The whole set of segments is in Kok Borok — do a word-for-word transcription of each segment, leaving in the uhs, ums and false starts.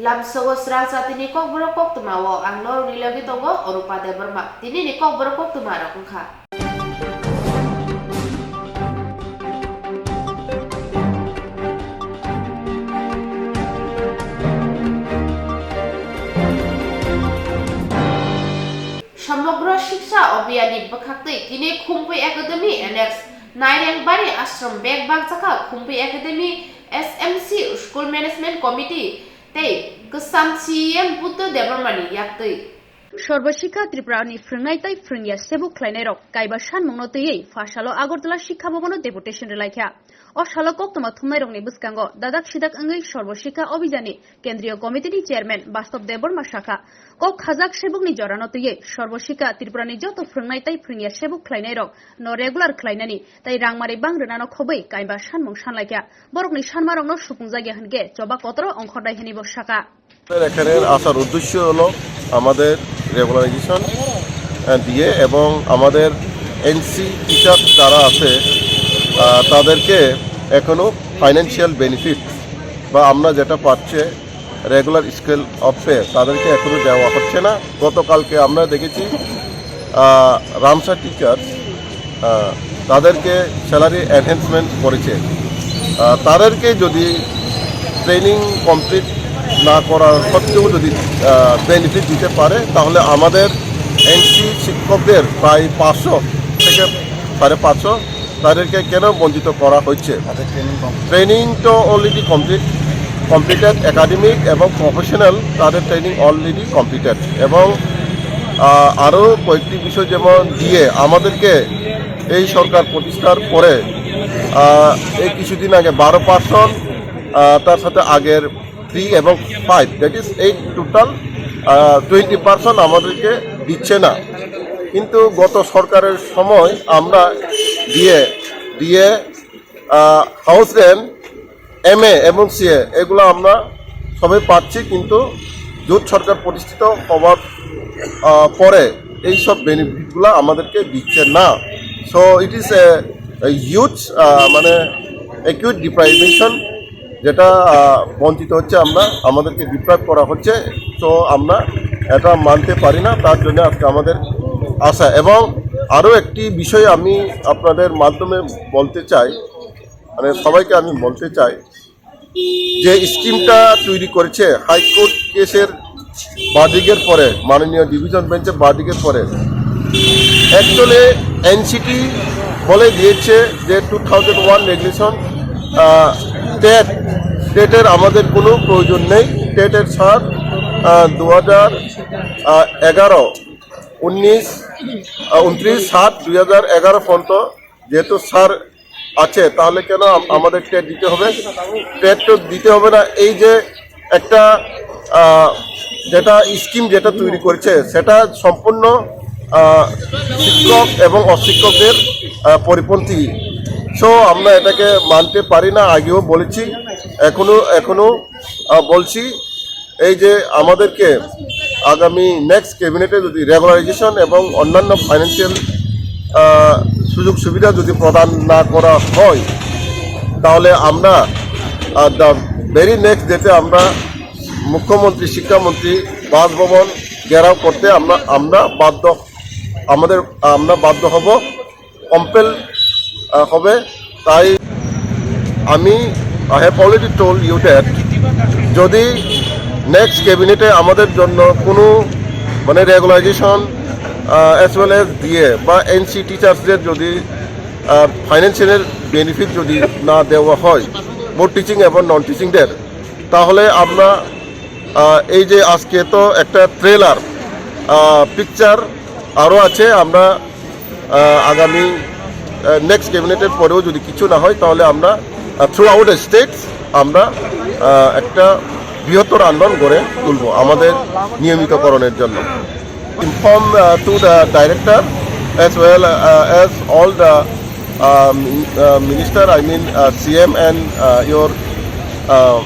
Lamsogo srang jatini kokborok koktwma o ang norokni logi tongo Orupa Debbarma. Tinini kokborok koktwma rok wngkha. Somogro Shiksha Abhiyan ni bwkhaktwi tini Khumpui Academy, Annex Nairengbaring Ashram bag bakjakha Khumpui Academy, S M C, School Management Committee tei kwcham C E M Buddha Debbarma ni yaktwi. Sarva Shiksha Tripura ni phrwngnai tei phrwngya sebuk khlainairok kaiba sanmungno twiwi phasalo Agartala Shiksha Bhavan o deputation rwlaikha. O salo koktwma thumnairokni bwskango dadak sidak wngwi Sarva Shiksha Abhiyan ni Kendriya Committee ni Chairman Bastob Debbarma sakha, kok khajak sebukni jorano twiwi Sarva Shiksha Tripura ni joto phrwngnai tei phrwngya sebuk khlainairok no regular khlainani tei rangmari bang rwnano khobwi kaiba sanmung sanlaikha. Borokni sanmarokno supungjak ya hwnkhe choba kotoro ongkhornai hwnwi bo sakha. আমাদের এখানে আসার উদ্দেশ্য হলো আমাদের রেগুলারাইজেশন দিয়ে এবং আমাদের NC teacher যারা আছে, আহ, তাদেরকে এখনো ফাইন্যান্সিয়াল বেনিফিট বা আমরা যেটা পাচ্ছে রেগুলার স্কেল অফ পে, তাদেরকে এখনো দেওয়া হচ্ছে না। গতকালকে আমরা দেখেছি, আহ, রামসা টিচার, আহ, তাদেরকে স্যালারি এনহ্যান্সমেন্ট করেছে। আহ, তাদেরকে যদি ট্রেনিং কমপ্লিট না করার সত্ত্বেও যদি, আহ, বেনিফিট দিতে পারে, তাহলে আমাদের এনসি শিক্ষকদের প্রায় পাঁচশো থেকে সাড়ে পাঁচশো, তাদেরকে কেন বঞ্চিত করা হচ্ছে? তাদের ট্রেনিং কমপ্লিট। ট্রেনিং তো অলরেডি কমপ্লিট, কমপ্লিটেড, একাডেমিক এবং প্রফেশনাল, তাদের ট্রেনিং অলরেডি কমপ্লিটেড। এবং, আহ, আরও কয়েকটি বিষয়, যেমন ডিএ, আমাদেরকে এই সরকার প্রতিষ্ঠার পরে, আহ, এই কিছুদিন আগে বারো পার্সেন্ট, আহ, তার সাথে আগের থ্রি এবং five, that is eight total, uh, twenty percent আমাদেরকে দিচ্ছে না। কিন্তু গত সরকারের সময় আমরা DA, DA, uh, house rent, MA এবং সিএ, এগুলো আমরা সবাই পাচ্ছি, কিন্তু জোট সরকার প্রতিষ্ঠিত হওয়ার, আহ, পরে এইসব বেনিফিটগুলো আমাদেরকে দিচ্ছে না। So it is a, a huge, আহ, মানে, অ্যাকিউট ডিপ্রাইভেশন, যেটা, আহ, বঞ্চিত হচ্ছে আমরা, আমাদেরকে ডিপ্রাইভ করা হচ্ছে। তো আমরা এটা মানতে পারি না, তার জন্য আজকে আমাদের আসা। এবং আরও একটি বিষয় আমি আপনাদের মাধ্যমে বলতে চাই, মানে, সবাইকে আমি বলতে চাই যে স্কিমটা তৈরি করেছে হাইকোর্ট কেসের ভার্ডিক্টের পরে, মাননীয় ডিভিশন বেঞ্চের ভার্ডিক্টের পরে, অ্যাকচুয়ালি এনসিটি বলে দিয়েছে যে two thousand one regulation, TET, টেটের আমাদের কোনো প্রয়োজন নেই। টেটের স্যার, আহ, দু হাজার এগারো, উনিশ, আহ, ঊনত্রিশ সাত দুই হাজার এগারো পর্যন্ত যেহেতু স্যার আছে, তাহলে কেন আম-, আমাদের টেট দিতে হবে? টেট তো দিতে হবে না। এই যে একটা, আহ, যেটা স্কিম যেটা তৈরি করেছে, সেটা সম্পূর্ণ, আহ, শিক্ষক এবং অশিক্ষকদের, আহ, পরিপন্থী। সো আমরা এটাকে মানতে পারি না, আগেও বলেছি, এখনো, এখনো, আহ, বলছি। এই যে আমাদেরকে আগামী নেক্সট ক্যাবিনেটে যদি রেগুলারাইজেশন এবং অন্যান্য ফাইন্যান্সিয়াল, আহ, সুযোগ সুবিধা যদি প্রদান না করা হয়, তাহলে আমরা, আহ, দ্য ভেরি নেক্সট ডেতে আমরা মুখ্যমন্ত্রী, শিক্ষামন্ত্রী, বাসভবন ঘেরাও করতে আমরা, আমরা বাধ্য, আমাদের, আমরা বাধ্য হব। কম্পেল, আহ, হবে। তাই আমি, I have already told you that যদি নেক্সট ক্যাবিনেটে আমাদের জন্য কোনো, মানে, রেগুলারাইজেশন, আহ, অ্যাজ ওয়েল অ্যাজ ডিএ বা এনসি টিচার্সদের যদি, আহ, ফাইন্যান্সিয়াল বেনিফিট যদি না দেওয়া হয়, বোথ টিচিং এবং নন টিচিংদের, তাহলে আমরা, আহ, এই যে আজকে তো একটা ট্রেলার, আহ, পিকচার আরও আছে, আমরা, আহ, আগামী, আহ, নেক্সট ক্যাবিনেটের পরেও যদি কিছু না হয়, তাহলে আমরা, আহ, থ্রু আউট স্টেটস আমরা, আহ, একটা বৃহত্তর আন্দোলন গড়ে তুলব আমাদের নিয়মিতকরণের জন্য। Inform, uh, to the director as well, uh, as all the, um, uh, minister, I mean, uh, CM and, uh, your, uh,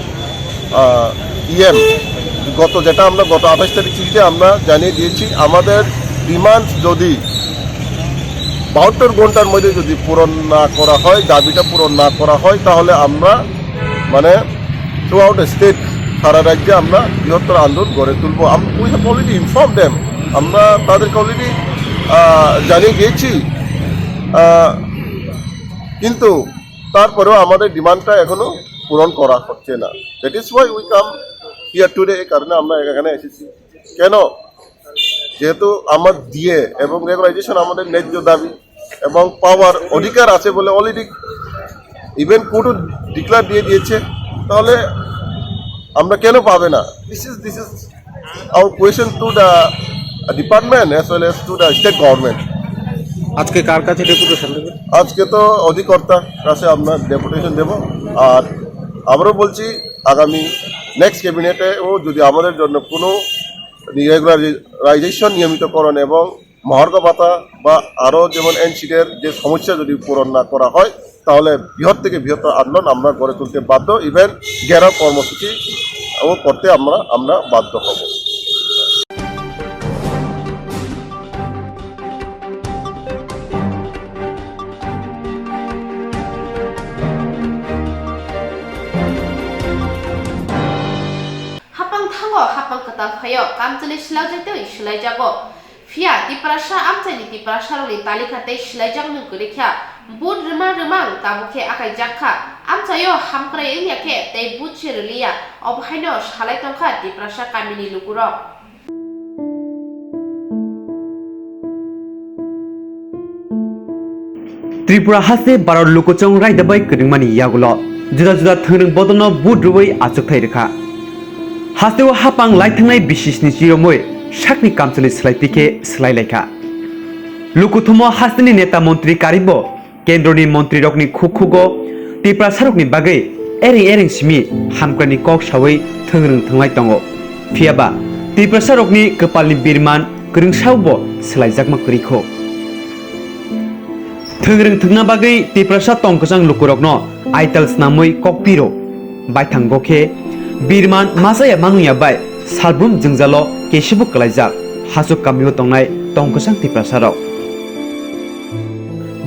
uh, EM. গত, যেটা আমরা গত আঠাশ তারিখ চিঠিতে আমরা জানিয়ে দিয়েছি, আমাদের ডিমান্ড যদি বাহাত্তর ঘন্টার মধ্যে যদি পূরণ না করা হয়, দাবিটা পূরণ না করা হয়, তাহলে আমরা, মানে, থ্রু আউট স্টেট সারা রাজ্যে আমরা বৃহত্তর আন্দোলন গড়ে তুলবো। আম- we have already informed them, আমরা তাদেরকে অলরেডি জানিয়ে গিয়েছি। আহ, কিন্তু তারপরেও আমাদের ডিমান্ডটা এখনো পূরণ করা হচ্ছে না। That is why we come here today, এই কারণে আমরা এখানে এসেছি। কেন? যেহেতু আমার ডিএ এবং রেগুলারাইজেশন আমাদের ন্যায্য দাবি এবং পাওয়ার অধিকার আছে বলে অলরেডি ইভেন কোর্টও ডিক্লেয়ার দিয়ে দিয়েছে, তাহলে আমরা কেন পাবে না? This is, this is our question to the department as well as to the state government. আজকে কার কাছে ডেপুটেশন দেবে? আজকে তো অধিকর্তার কাছে আমরা ডেপুটেশন দেব। আর আবারও বলছি, আগামী নেক্সট ক্যাবিনেটেও যদি আমাদের জন্য কোনো রেগুলারাইজেশন, নিয়মিতকরণ এবং মহার্ঘ ভাতা বা আরও যেমন এনসিডির যে সমস্যা যদি পূরণ না করা হয়, তাহলে বৃহৎ থেকে বৃহত্তর আন্দোলন আমরা গড়ে তুলতে বাধ্য, ইভেন ঘেরাও কর্মসূচিও করতে আমরা, আমরা বাধ্য হব। Hapang thango, hapang kwtal phaio, kamchwlwi swlaijaktwi swlaijago. Phiya Tiprasa amchaini Tiprasarokni talikha tei swlaijakmung kwrwi kha. Vote rwmang rwmang tabuk khe akaijak kha. Amchaio hamkrai wngya khe tei vote se rwliya, obo haino salai tongkha Tiprasa kamini lukurok. Tripura haste Bharat lukuchwng raida bai kwrwngmani yagulo juda juda thwngrwng bodolno vote rwui achukthai rwkha. Hasteo hapang lai thangnai bisisni chiromwi sakni kamchwlwi swlai pikhe swlai laikha. Lukuthumo hasteni neta montri karibo kendroni montrirokni khukhugo Tiprasarokni bagwi ereng ereng simi hamkrani kok saui thwngrwng thwnglai tongo. Phiyaba Tiprasarokni kwpalni birman kwrwngsaobo swlaijakma kwrwikho. Thwngrwng thwngna bagwi Tiprasa tongkwchang lukurokno aital snamwi kokpiro. Baithang bo khe birman machaya manungya bai salbrum jwngjalo kesibo kwlaijak hasuk kamio tongnai tongkwchang Tiprasarok.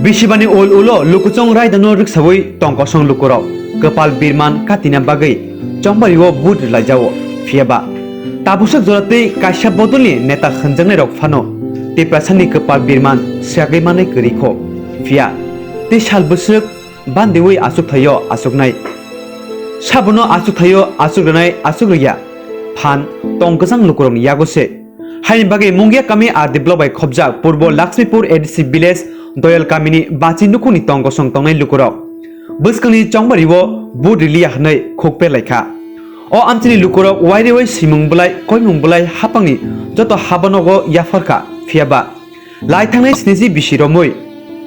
Bisibani ul ulo lukuchwng raidano rwksaui tongkosong lukurok kwpal birman katina bagwi chongbario vote rwlaijao. Phiyaba tabuksak jora tei kaisa bodolni neta hwnjaknairok phano Tiprasani kwpal birman swkagwi manai kwrwikho. Phiya tei sal bwswk bandiui achukthaio achuknai. Sabono achukthaio achuk rwnai achuk rwya phan tongkwchang lukurokni yago se. Haini bagwi Mungia kami R D block bai khopjak Purbo Lakshmipur A D C village Doyal kamini bachi nukhungni tongkosong tongnai lukurok bwskangni chongbario vote riliya hwnwi khuk perlaikha. O amchini lukurok wairiwi swimung bwlai koimung bwlai hapangni joto habanogo yapharkha, phiyaba lai thangnai sniji bisi romwi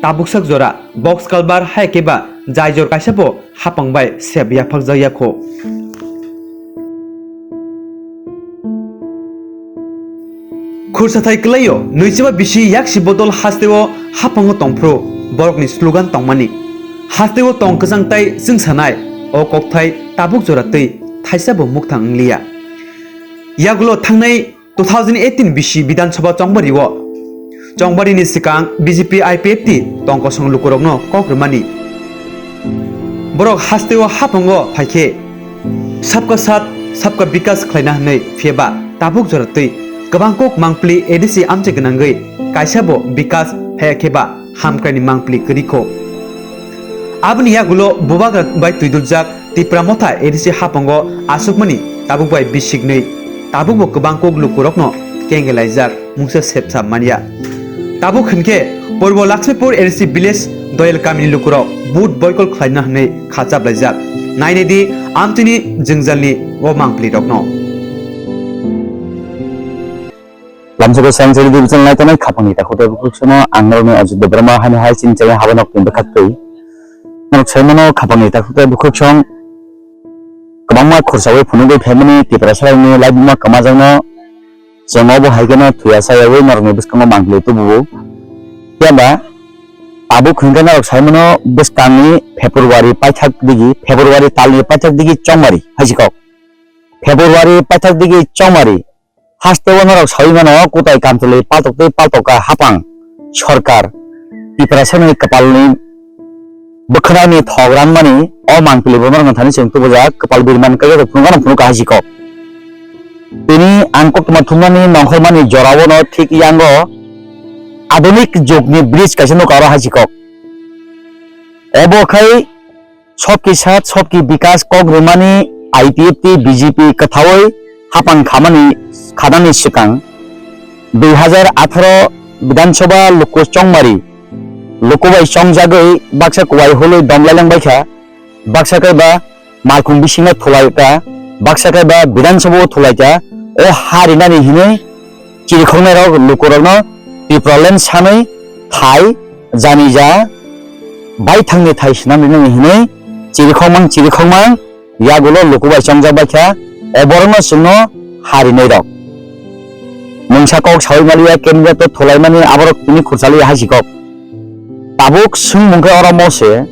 tabuksak jora box culvert hai khe ba jaijor kaisa bo hapang bai sep yaphakjak ya kho. Khursathai kwlaio nwichiba bisi yaksi bodol hasteo hapango tongphru borokni slogan tongmani. Hasteo tong kwchang tai chwngsanai o kokthai tabuk jora twi thaisa bo mukthang wngliya. Yagulo thangnai two thousand eighteen bisi Bidhan Sabha chongbario. Chongbarini swkang B J P I P F T tongkosong lukurokno kok rwmani. Borok hasteo hapango phaikhe Sabka Saath, Sabka Vikas khlaina hwnwi, phiyaba tabuk jora twi kwbang kok mangpili A D C amchai gwnangwi kaisa bo Vikas haya khe ba hamkraini mangpili kwrwi kho. Aboni yagulo bubagra bai twiduljak Tipra Motha A D C hapango aswkmani tabuk bai bisiknwi tabukbo kwbang kok lukurokno kengelaijak mungsa sepsa manya. Tabuk hwnkhe Purbo Lakshmipur A D C village Doyal kamini lukurok vote boycott khlaina hwnwi khachaplaijak. Nainai di amchini jwngjalni o mangpilirokno. Lamsoko Sainchari division laitanai khapangni takhuk tei bukhuk sono ang norokni Ajit Debbarma haino hai chini chaya habanok ni bwkhaktwi. Norok saimano khapangni takhuk tei bukhuk song kwbangma khorsawi phunugwi phaimani Tiprasarokni laibuma kwmajakno chwng obo hai kheno thuya sayawi norokni bwskango mangpili tubuo. Phiya ba tabuk hwnkhe norok saimano bwskangni February paithak digi, February talni paithak digi chongmari hai si kok. February paithak digi chongmari. Hasteo norok saui mano, kutai kamchwlwi paltoktwi paltokha hapang sorkar. Tiprasani kwpalni bwkhwnani thok ranmani o mangpili bo norokno thani chwng tubujak, kwpal birman kaiya phunukha no phunukha hai si kok. Tini ang koktwma thumnani nongkhormani jorao no thik yango adunik jugni bridge kaisa nukha oro hai si kok. Obo khai Sabki Saath Sabki Vikas kok rwmani I P F T B J P kwthaui hapang khamani khanani swkang dui hazar atharo Bidhan Sabha luku chongmari luku bai chongjagwi baksa kuwai hulwi domlai langbaikha, baksa kaiba malkhung bisingo thulaikha, baksa kaiba Bidhan Sabha o thulaikha, o ha rinani hinwi chirikhoknairok lukurokno Tipraland sanwi thai janija baithangni thai swnam rinani hinwi chirikhokmang chirikhokmang yagulo luku bai chongjak baikha, o borokno chwngno ha rinairok. Mungsa kok saui maliya candidate o thulaimani aborok tini khurchaliya hai si kok. Tabuk swngmung khe oro mo se,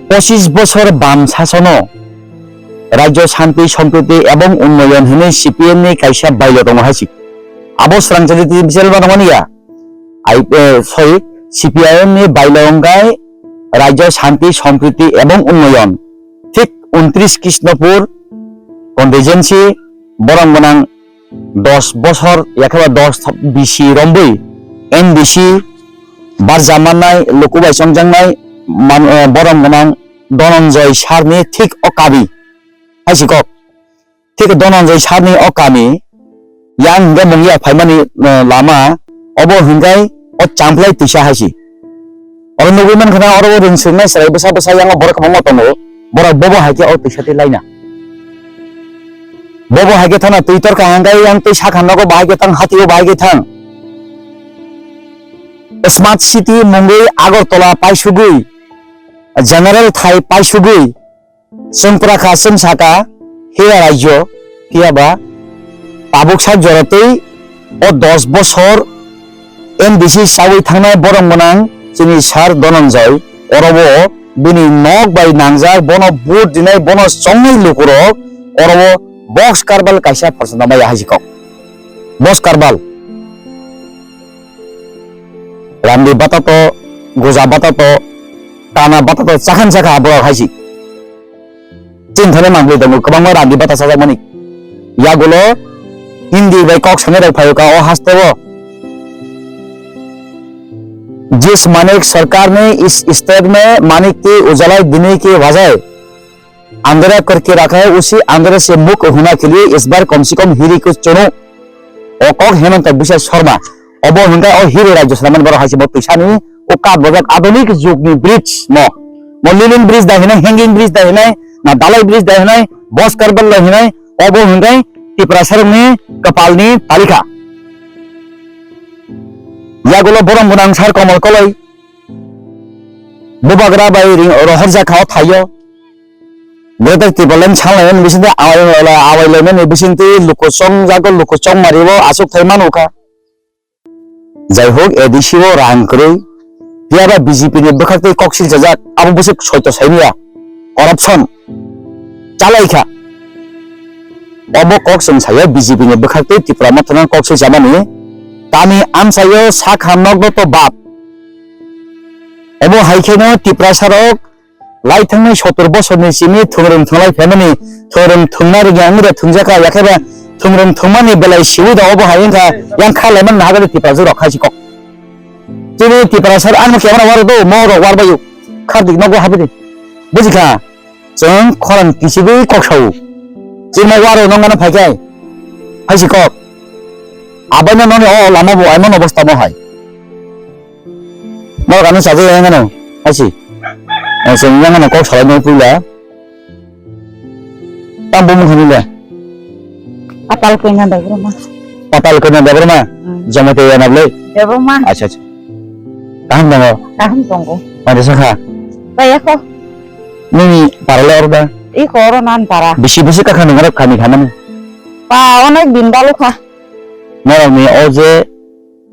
pochis bosor bam sasono Rajya Shanti Sampriti ebong Unnoyon hinwi C P M ni kaisa bailo tongo hai si. Abo swrangchari tini bichar ma nangmani ya. I, eh, sorry, C P I M ni bailo wngkha Rajya Shanti Sampriti ebong Unnoyon. Thik untris Krishnapur constituency borok gwnang dos bosor, yakheba dos bisi rombwi M D C barja mannai, luku bai chongjaknai man-, eh, borom gwnang Dhananjay Sarni thik o kabi hai si kok. Thik Dhananjay Sarni o kami yang hingke mungya phaimani, eh, lama obo hingkai o Champlai twisa hai si. Oro nugwi mankha na oro o rwng swrwngnai chwrai bwsa bwsa yang o borok kwbangma tongo. Borok bobo hai khe o twisa twi laina. Bobo hai khe thana twi torka hangkai yang twi sakha nogo bahai khe thang hati o bahai khe thang. Smart city mungwi Agartala paisugwi, general thai paisugwi, chwng pwra kha chwng saka hira rajyo phiya ba tabuk sak jora tei o dos bosor M D C chawi thangnai borom gwnang chini sir Dhananjay oro o bini nok bai nangjak, bono vote rinai, bono chongnai lukurok oro o box karbal kaisa phorsokna maya hai si kok. Box karbal. Randi bata to, goja bata to, tana bata to, chakhan chakha borok hai si. Chini thani mangpli tongo, kwbangma randi bata chajakmani. Yagulo Hindi bai kok sanai rok phaio ka o haste o. जिस मानिक सरकार ने इस स्टेट में मानिक की उजाला देने के बजाय अंधेरा करके रखा है, उसी अंधेरे से मुक्त होने के लिए इस बार कम से कम हीरे को चुनो। O kok Himanta Biswa Sarma. Obo hwnkhe o hero rajyo swnamani borok hai se bo twisani o kat bojak adunik jugni bridge mo. Mo linen bridge da hinai, hanging bridge da hinai, na dalai bridge da hinai, box karbal da hinai, obo hwnkhe Tiprasarokni kwpalni talikha. Yagulo borom gwnang sir Komal Koloi bubagra bai ring rohorjak kha o thaio. Greater Tipraland sanlaimani bisingtwi awai, awailaimani bisingtwi luku chongjago, luku chongmario achukthai manu kha. Jaihok, A D C o rang kwrwi, phiya ba B J P ni bwkhaktwi kok silchajak, abo bwswk soito saimanya, corruption chalai kha. Obo kok chwng sayo B J P ni bwkhaktwi Tipra Motha no kok silchamani, kami amchaio sakha nokno to bap. Obo hai kheno Tiprasarok lai thangnai sotor bosorni simi thwngrwng thwnglai phaimani, thwngrwng thwngna rwngya wngwi da thwngjak kha, yakheba thwngrwng thwngmani belai siwi da obo hai wngkha, yang kha laimani nahagani Tiprasa rok hai si kok. Chini Tiprasa ang no kemana waro do, mo rok war bayu, khardik nogo habidi. Buji kha, chwng khorang kichigwi kok sao. Chini waro nongmano phaikhai, hai si kok. Abaino noni o lama bo aimon obostha mo hai. Norok ano chajakya wngano, hai si. Eh, chwng yang ano kok salai no puila. Tam bumung khanile. Apal koina Debbarma. Apal koina Debbarma. Hmm. Jamatia yana ble. Debbarma. Acha, acha. Kaham tongo? Kaham tongo. Mane sakha? Kaya ko. Nini parale orda? I koro nan para. Bisi bisi kakha nungarok kami khamani. Pa onek din balu kha. Norok ni o je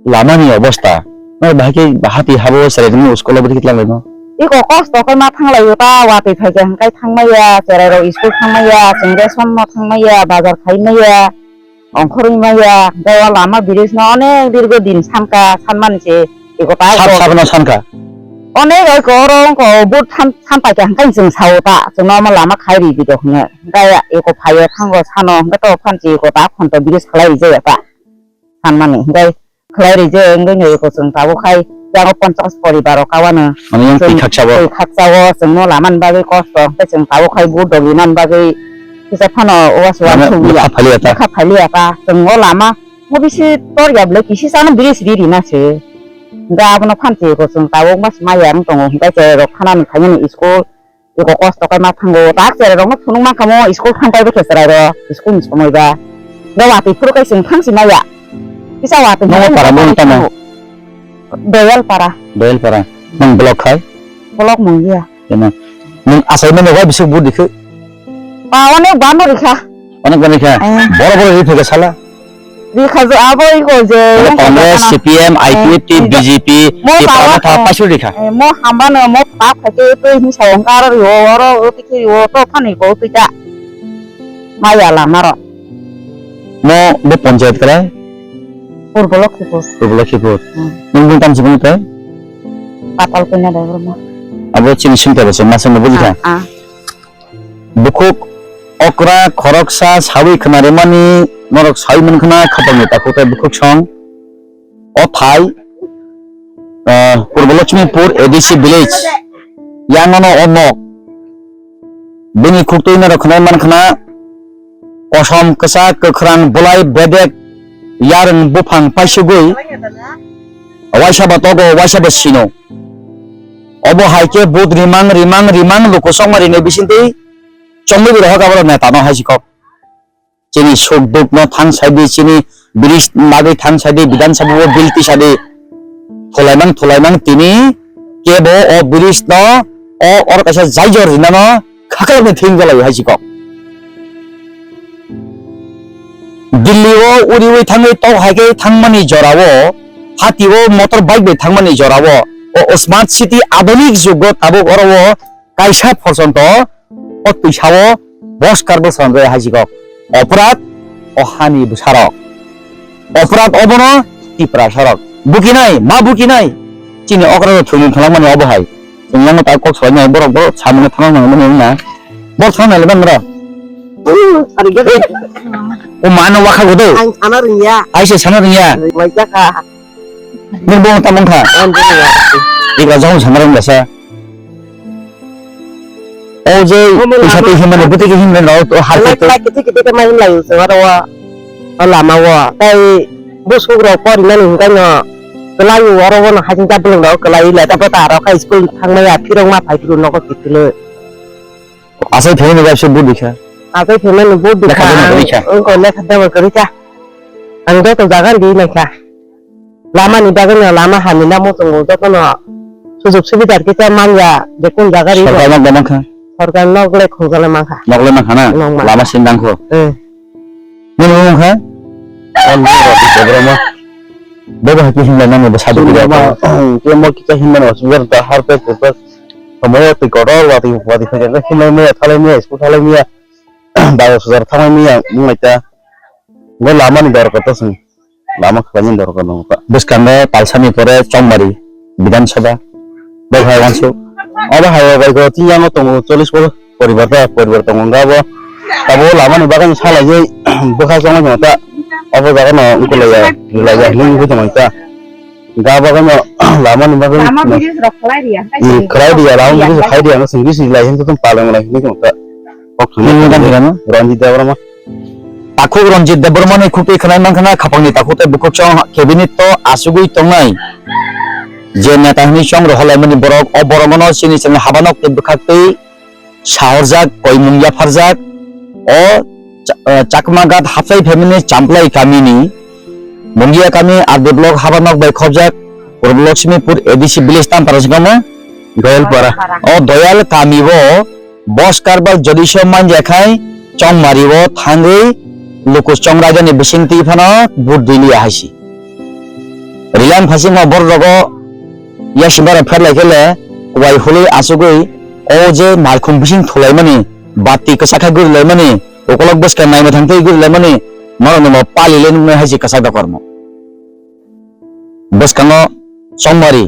Lama ni obostha. Nai bahai khe bahati habo serai tongmani school o bwtwi khe twlang laino. Iko kosto khe ma thang laio ta watwi phai khe hwnkhe thang maya, cherai rok school thang maya, chwng ration no thang maya, bazar khai maya, ongkhorwi maya, hwnkhe o lama bridge no onek dirgo din sanka, sanmani se iko ta Sab iko. Sab no sanka. Onek oi ko oro wngko but than, than paikha hwnkhe chwng sao ta, chwngno omo lama khai ri di do hwnwi. Hwnkhe eko phaio thango sano, hwnkhe to phan chi eko ta khonto bridge khlai rijaya ta. Sanmani, hwnkhe khlai rijaya wngwi no eko chwng tabuk khai, yago ponchas poribar rok kawano. Ano yang chwng twi khaksa bo. Twi khaksa o, chwngno lamani bagwi kosto, hwnkhe chwng tabuk khai but dogwi nani bagwi kisa phano uasu Ano uansuk ya. Lekha phailiya ta. Lekha phailiya ta, chwng o lama. Mo bisi tor ya bwlai kisi sano biri siri rina se. Ga abono phan che ko chwng tabuk mas maya wng tongo, hwnkhe cherai rok khana ni khaimani school. Eko kosto kai ma thango. Tak cherai rok no phunuk ma khamo school thang pai bwkhe cherai rok school ni somoi ba. Ga watwi phuru kai chwng thang si maya. Kisa watwi Nogo phuru para kai mo tamo? Thango. Doyal para. Doyal para. Nang block khai? Block mung ya. Eno. Nung asai mano wai bisik budi khe? Pa onek bano rikha. Onek bano rikha? Eh. Boro boro ri phege sala. Rikha je abo iko je Mane wngkha Congress, jana. C P M, Eh, I P F T, iko. B J P, Mo Tipra bawa, Motha, eh, pasu rikha. Eh, mo hambano mo pa phake twi hinsa wngkha aro rio oro o tikhe rio to phani ko twi ta. Maya lama ro. Mo bo panchayat krai? Purbo Lokhipur. Purbo Lokhipur. Hmm. Nung bung tam sibung krai? Kapal kanya da mo. Abo chini sinta bese masa mo bujikha? Ah, ah. Bukhuk okra khoroksa sawi khnarimani norok sawi mankhna khapangni takhuk tei bukhuk song. O thai, ah, Purbo Lakshmipur A D C village. Yangono o nok. Bini khuktwi norok khnai mankhna kosom kwchak kwkhrang bolai bedek yarwng buphang paisugwi waisa ba togo waisa ba sino. Obo hai khe but rimang, rimang, rimang luku chongma rini bisingtwi chongwi bai rohor ka borok neta no hai si kok. Chini suk duk no thang sai di, chini bridge bagwi thang sai di, Bidhan Sabha o bill tisa di. Thulaimang, thulaimang tini kebo o bridge no o oro kaisa jaijor rina no khaklak ni thing jalai hai si kok. Delhi o uriwi thangwi tok hai khe thangmani jora o, hati o motor bike bai thangmani jora o, o smart city adunik jugo tabuk oro o kaisa porjonto o twisa o boskar bwskango hai si kok. Oprad o hani bwsarok. Oprad obono Tiprasarok. Bukinai, ma bukinai. Chini okra rok thwngmung phalangmani obo hai. Chwng yango ta kok salai nai borok, borok samung thangna nang mani wngna. Borok thangna le ban bro. Ari gede. O ma no wakha godo. Ang sana rwngya. Ai se sana rwngya. Rwngya kha. Nung bo ta mung kha. Ang bo ya. Ikra jong sana rwngya sa. O je Omo pisa lama twi himani bwtwi khe himlai rok to har Lama khe to. Khlai kithi kithi khe ma himlai o chwng aro o, o lama o. Tai bwswk rok porinani hwnkhe no kwlai o oro o no hasing ta bwlwng rok kwlai le ta bwta rok khe school thangmaya phirok ma phai phuru nogo kiphilwi. Asai phaimani bai se budi kha. Asai phaimani budi Lekha kha dema ang kwrwi kha. Wngkha lekha dema kwrwi kha. Ang joto jaga rwi nai kha. Lama ni bagwi no lama hamya na muchungo jotono sujug subida kisa manya je kun jaga ri Sorkar nok dama kha. Sorkar nok le khungjalai mankha. Nok le mankha na? Nok mankha. Lama sindang kho. Eh. Nini mung kha? Ang ni roti Debbarma. Bebo haki himla nang bo sadu kiri apa? Ke mo kita himla no sugar ta har pe pe pe. Mo ti kotor wati wati pe ke himla me thalai me school thalai me. Bayo sugar thalai me mung ta. Ngo lama ni dor kota sung. Lama khlaimani dorkar nangkha. Bwskango Talsani pore Chongmari Bidhan Sabha. Bo hai wansuk. Obo hai o bai ko tiyang o tongo chollish por poribar ta poribar tongo wngkha bo. Abo lama ni bagwi salai jai bwkha chongma jong ta. Abo jaga no wngkha laya laya hinwi wngkha jong ta. Ga bagwi no lama ni bagwi Lama no bridge rok khlai riya, hai Hmm, sini khlai riya, khlai lama riya, bridge hai khlai riya, no singri singri lai hinwi tong palong lai hinwi jong ta. Kok thangma Nini tong dan hirano? Ranjit Debbarma. Takhuk Ranjit Debbarmani khukti khwnai mankha na khapangni takhuk tei bukhuk chwng cabinet-o achugwi tongnai je neta hwnwi chwng rohorlaimani borok, o borokno chini chwngno habanok tei bwkhaktwi sahorjak, koimung yapharjak. O Cha-, eh, Chakmaghat Hapsai family Champlai kamini Mungia kami R D block habanok bai khobjak Purbo Lakshmipur A D C village Tampara singamo Doyalpara. O Doyal kami o Bos karbal jodi se manja khai chongmari o thangwi lukus chongraida ni bising twi phano but dili ahai si. Rilang phasing o borok rogo yasimba rok pher lai khe le kubai hului achugwi o je malkhung bising thulai mani bati kwchak khai guri lai mani ukolok bwskang naima thang twi guri lai mani norok ni bo pali le nuknai hai si kwchak da kormo. Bwskango chongmari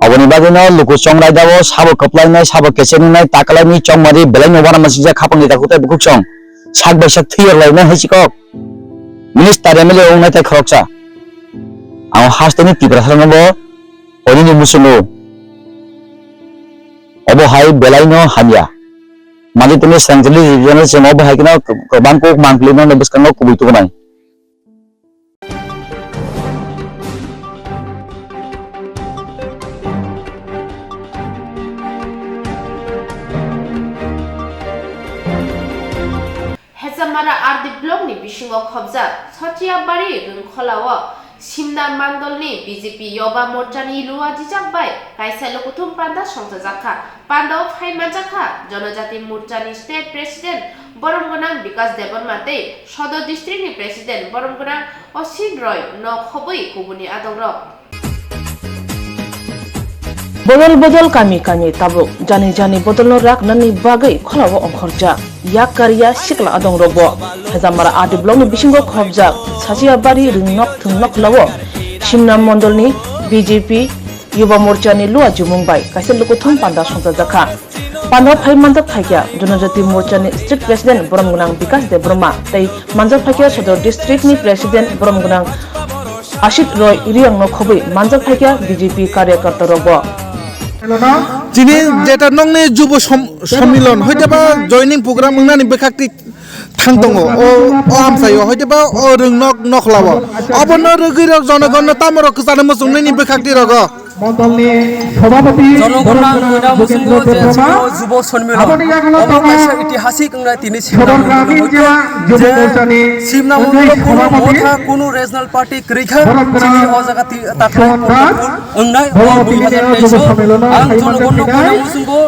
Oboni bagwino luku chongraida o sabo kwplainai, sabo kesengnai, takalaini chongmari belaino uanamasingcha khapangni takhuk tei bukhuksong. Sak bai sak thwiyorlainai hai si kok. Minister M L A wngnai tei khoroksa. Ang hasteni Tiprasano bo onini muchungo. Obo hai belaino hamya. Mani tini sengchili regional chwng obo hai kheno kwbang kok mangpili mano bwskango kubui tubunai. Hezamara R D block ni bisingo khobjak Sotiabari Rwngkholao Simna Mandolni B J P Yoba Morchani luajijak bai kaisa lukuthum panda songchajakha. Pandao phai manjakha Jonojati Morchani State President Borom Gwnang Bikas Debbarma tei Sodor District ni President Borom Gwnang Osin Roy no khobwi kubuni adongrok. Bodol bodol kami kami tabuk jani jani bodolno raknani bagwi kholao ongkhorjak yak kariya sikla adongrokbo. Hezamara R D blockni bisingo khobjak Sachiyabari Rwngnok Thwngnok kholao Simna Mondolni B J P Yuba Morchani lua jumung bai kaisa lukuthum panda songchajakha. Panda phai manjak phaikha Jonojati Morchani State President Borom Gwnang Bikas Debbarma tei manjak phaikha Sodor District ni President Borom Gwnang Ashit Roy Riyang no khobwi manjak phaikha B J P karyakarta rokbo. Chini jeta nongni jubo som-, sommilon hoiteba joining program wngnani bwkhak twi thang tongo. O, o amchaio hoiteba o Rwngnok Nokhlao. Obono rwgwi rok jonogonno tamo rok kwchana muchungnani bwkhak twi rogo. Mondolni Sabhapati Jonogonna ang koina muchungo je chini o Jubo Sonmilon. Aboni yagulo Obo tongo kaisa itihasik wngnai tini Sodor Simna Gramin Mondolo jila hoite Jubo je Morchani Simna Mondolo kunu Sabhapati motha kunu regional party kwrwi kha Borom chini Gwnang o jaga ti-, takhai Suman Das, Kotopur wngnai o Boro Bini dui hazar Jubo teish o. Sonmilono Ang Kaiman Jonogonna Jakhinai. Koina muchungo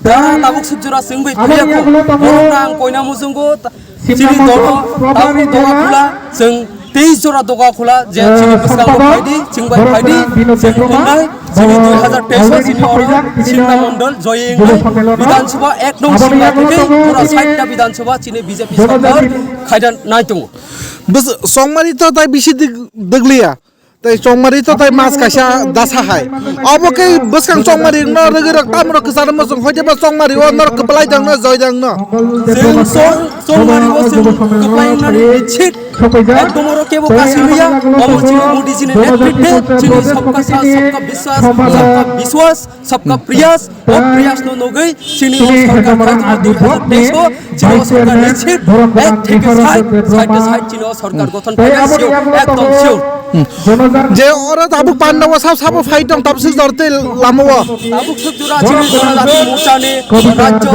Jara tabuk suk jora chwng bai Aboni phaiya kho. Yagulo tongo Borok na ang koina muchungo ta-, Simna chini Mondol dolo Propa tabuk doga Jila. Khula chwng teis jora doga khula je chini bwskango phaidi, chwng bai phaidi, chwng wngnai, chini dui hazar teis o chini oro Simna Mondol joye wngnai Bidhan Sabha ek nong Simna theke pura sait ta Bidhan Sabha chini B J P sarkar khaida nai tongo. Bwswk chongmari to tai bisi dwg-, dwgliya. Tai chongmari to tai mas kaisa dasa hai. Obo khe bwskang chongmari no rwgwi rok tam rok kwcharo muchung hoite ba chongmari o norok kwplai dang no joi dang no. Chwng chong-, chongmari o chwng kwplai wngnani nichit. Ekdom oro kebo kasi liya. Omo chini Modi chini netritve chini sabka saath, sabka biswas, sabka biswas. Sabka Prayas, o Prayas no nugwi chini o sorkar khaitongma dui hazar teis o chini o sorkar nichit ek theke sait, sait theke sait chini o sorkar gothon khaina sio, ekdom sio. Je oro tabuk panda o sab sabo phai tong tabuk suk jor tei lama o. Tabuk suk jora chini Jonojati Morchani rajyo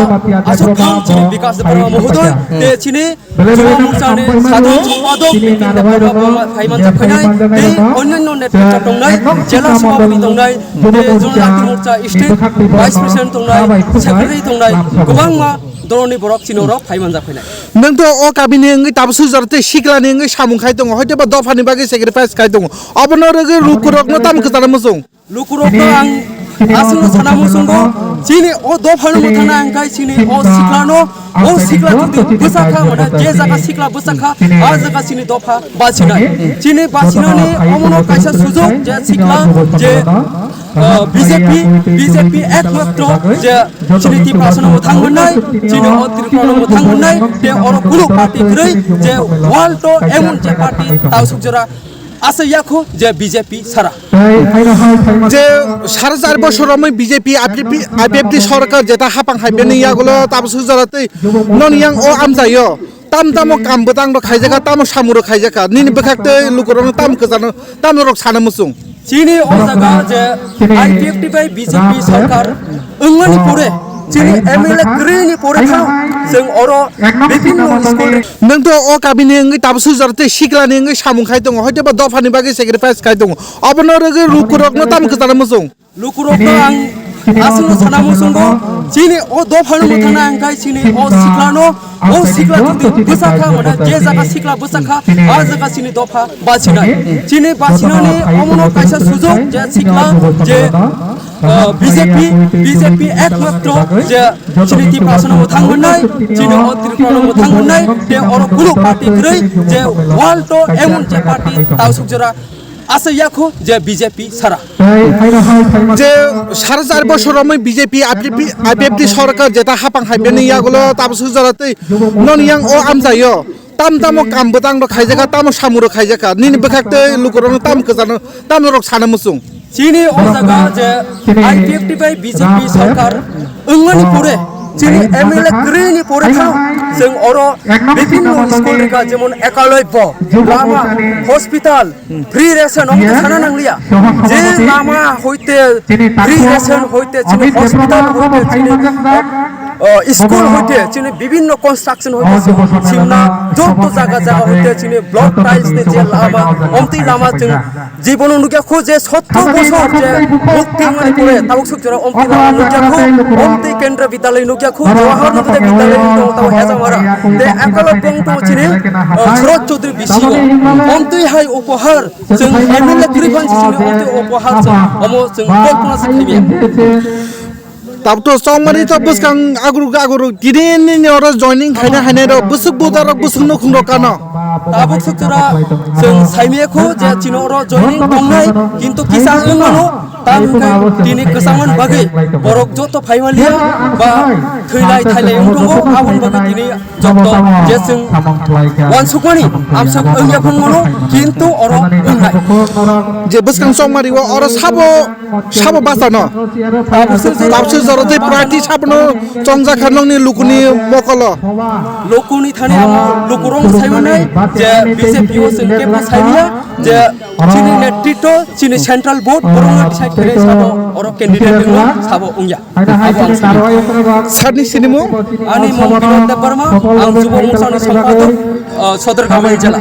aswk thang chini Bikas Debbarma mohodoy te chini Chuba Mungsani Sadhu Chuba Dok, Bitin Debbarma Boma Phaiman Japhainai, tei onnanno netritwa tongnai, Jela Sabhapati tongnai, tei Jonojati Morcha State Vice President tongnai, Secretary tongnai, kwbangma doloni borok chini oro phaiman japhainai. Nwng to o kabini wngwi tabuk sujaro tei siklani wngwi samung khai tongo, hoite ba dophani bagwi sacrifice khai tongo. Obono rwgwi lukurokno tamo kwchana muchung? Lukurokno ang aswkno sana muchungo, chini o dophano mwthangna hwnkhe chini o siklano, o sikla jodi bwsakha, mane je jaga sikla bwsakha, a jaga chini dopha bachinai. Chini bachinani omono kaisa sujok je sikla je, uh, B J P, B J P ekmatro je chini Tiprasano mwthang mannai, chini o Tripurano mwthang mannai, tei oro kunu party kwrwi je world o emon je party tausuk jora Asa yakho je B J P sara. Je sara char bosor romwi B J P, I P F T, I P F T sorkar jeta hapang hai bini yagulo tabuk sujara tei non yang o amchaio. Tam tamo kam bwtang rok khaijaka, tamo samung rok khaijaka. Nini bwkhak tei lukurokno tamo kwchano, tamo rok sana muchung. Chini o jaga je I P F T bai B J P sorkar wngmani pore, chini M L A kwrwini pore kha chwng oro bibinno school. Nwng to o kabini wngwi tabuk sujaro tei siklani wngwi samung khai tongo, hoite ba dophani bagwi sacrifice khai tongo. Obono rwgwi lukurokno tamo kwchana muchung? Lukurokno ang aswkno sana muchungo, chini o dophano mwthangna hwnkhe chini o siklano, o sikla jodi bwsakha, mane je jaga sikla bwsakha, a jaga chini dopha bachinai. Chini bachinani omono kaisa sujok je sikla je, uh, B J P, B J P ekmatro je chini Tiprasano mwthang mannai, chini o Tripurano mwthang mannai, tei oro kunu party kwrwi je world o emon je party tausuk jora Aswk yakho je B J P sara. Je sara char bosor romwi B J P, I P F T, I P F T sorkar jeta hapang hai bini yagulo tabuk sujara tei non yang o amjaio. Tam tamo kam bwtang rok khaijaka, tamo samung rok khaijaka. Nini bwkhak tei lukurokno tam kwchano, tam rok sana muchung. Chini o jaga je I P F T bai B J P sorkar wngmani pore, chini M L A kwrwini pore thang, chwng oro bibhinno school rikha, jemon Ekalobya, lama, hospital, free ration, omo to sana nangliya. Je lama hoite, free ration hoite, chini hospital hoite, chini, uh, school hoite, chini bibhinno construction hoite, chini simna joto jaga jaga hoite, chini block tiles ni je lama, omtwi lama chwng jibono nukya kho je sotto bosor je mukti mani pore tabuk suk jora omtwi lama nukya kho, omtwi kendra vidyalay nukya kho, Jawahar Navodaya Vidyalay nukya kho, tabo hezamara. Te Ekalobya wng tongo chini, uh, Sharad Chaudhary B C O. Omtwi hai upohar chwng M L A kwrwi phan chini omtwi upohar chwng omo chwng kalpana se khaimya. Tabuk to chongmani to bwskang aguruk aguruk tini nini oro joining khaina hainai rok bwswk buda rok bwswk nukhung rok kano. Tabuk suk jora chwng saimya kho je chini oro joining tongnai, kintu kisa wng mano. Tamo khe tini kwchangmani bagwi borok joto phaimaliya ba thwilai thailai wng tongo, aboni bagwi tini joto je chwng uansukmani amsuk wngya phungmano, kintu oro wngnai. Je bwskang chongmani o oro sabo, sabo bachano. Tabuk suk jora tei prati sabono chongjak kha nongni lukuni mokolo. Lukuni thani amo lukurok saimanai je B J P o chwng kebo saimya je chini netritwo, chini central board, borokno decide khe sabo oro candidate wngwi sabo wngya. Abo ang sini. Sir ni sinimung? Ani mung Binod Debbarma, ang Jubo Mungsa ni Sompadak, uh, Sodor Gamani Jela.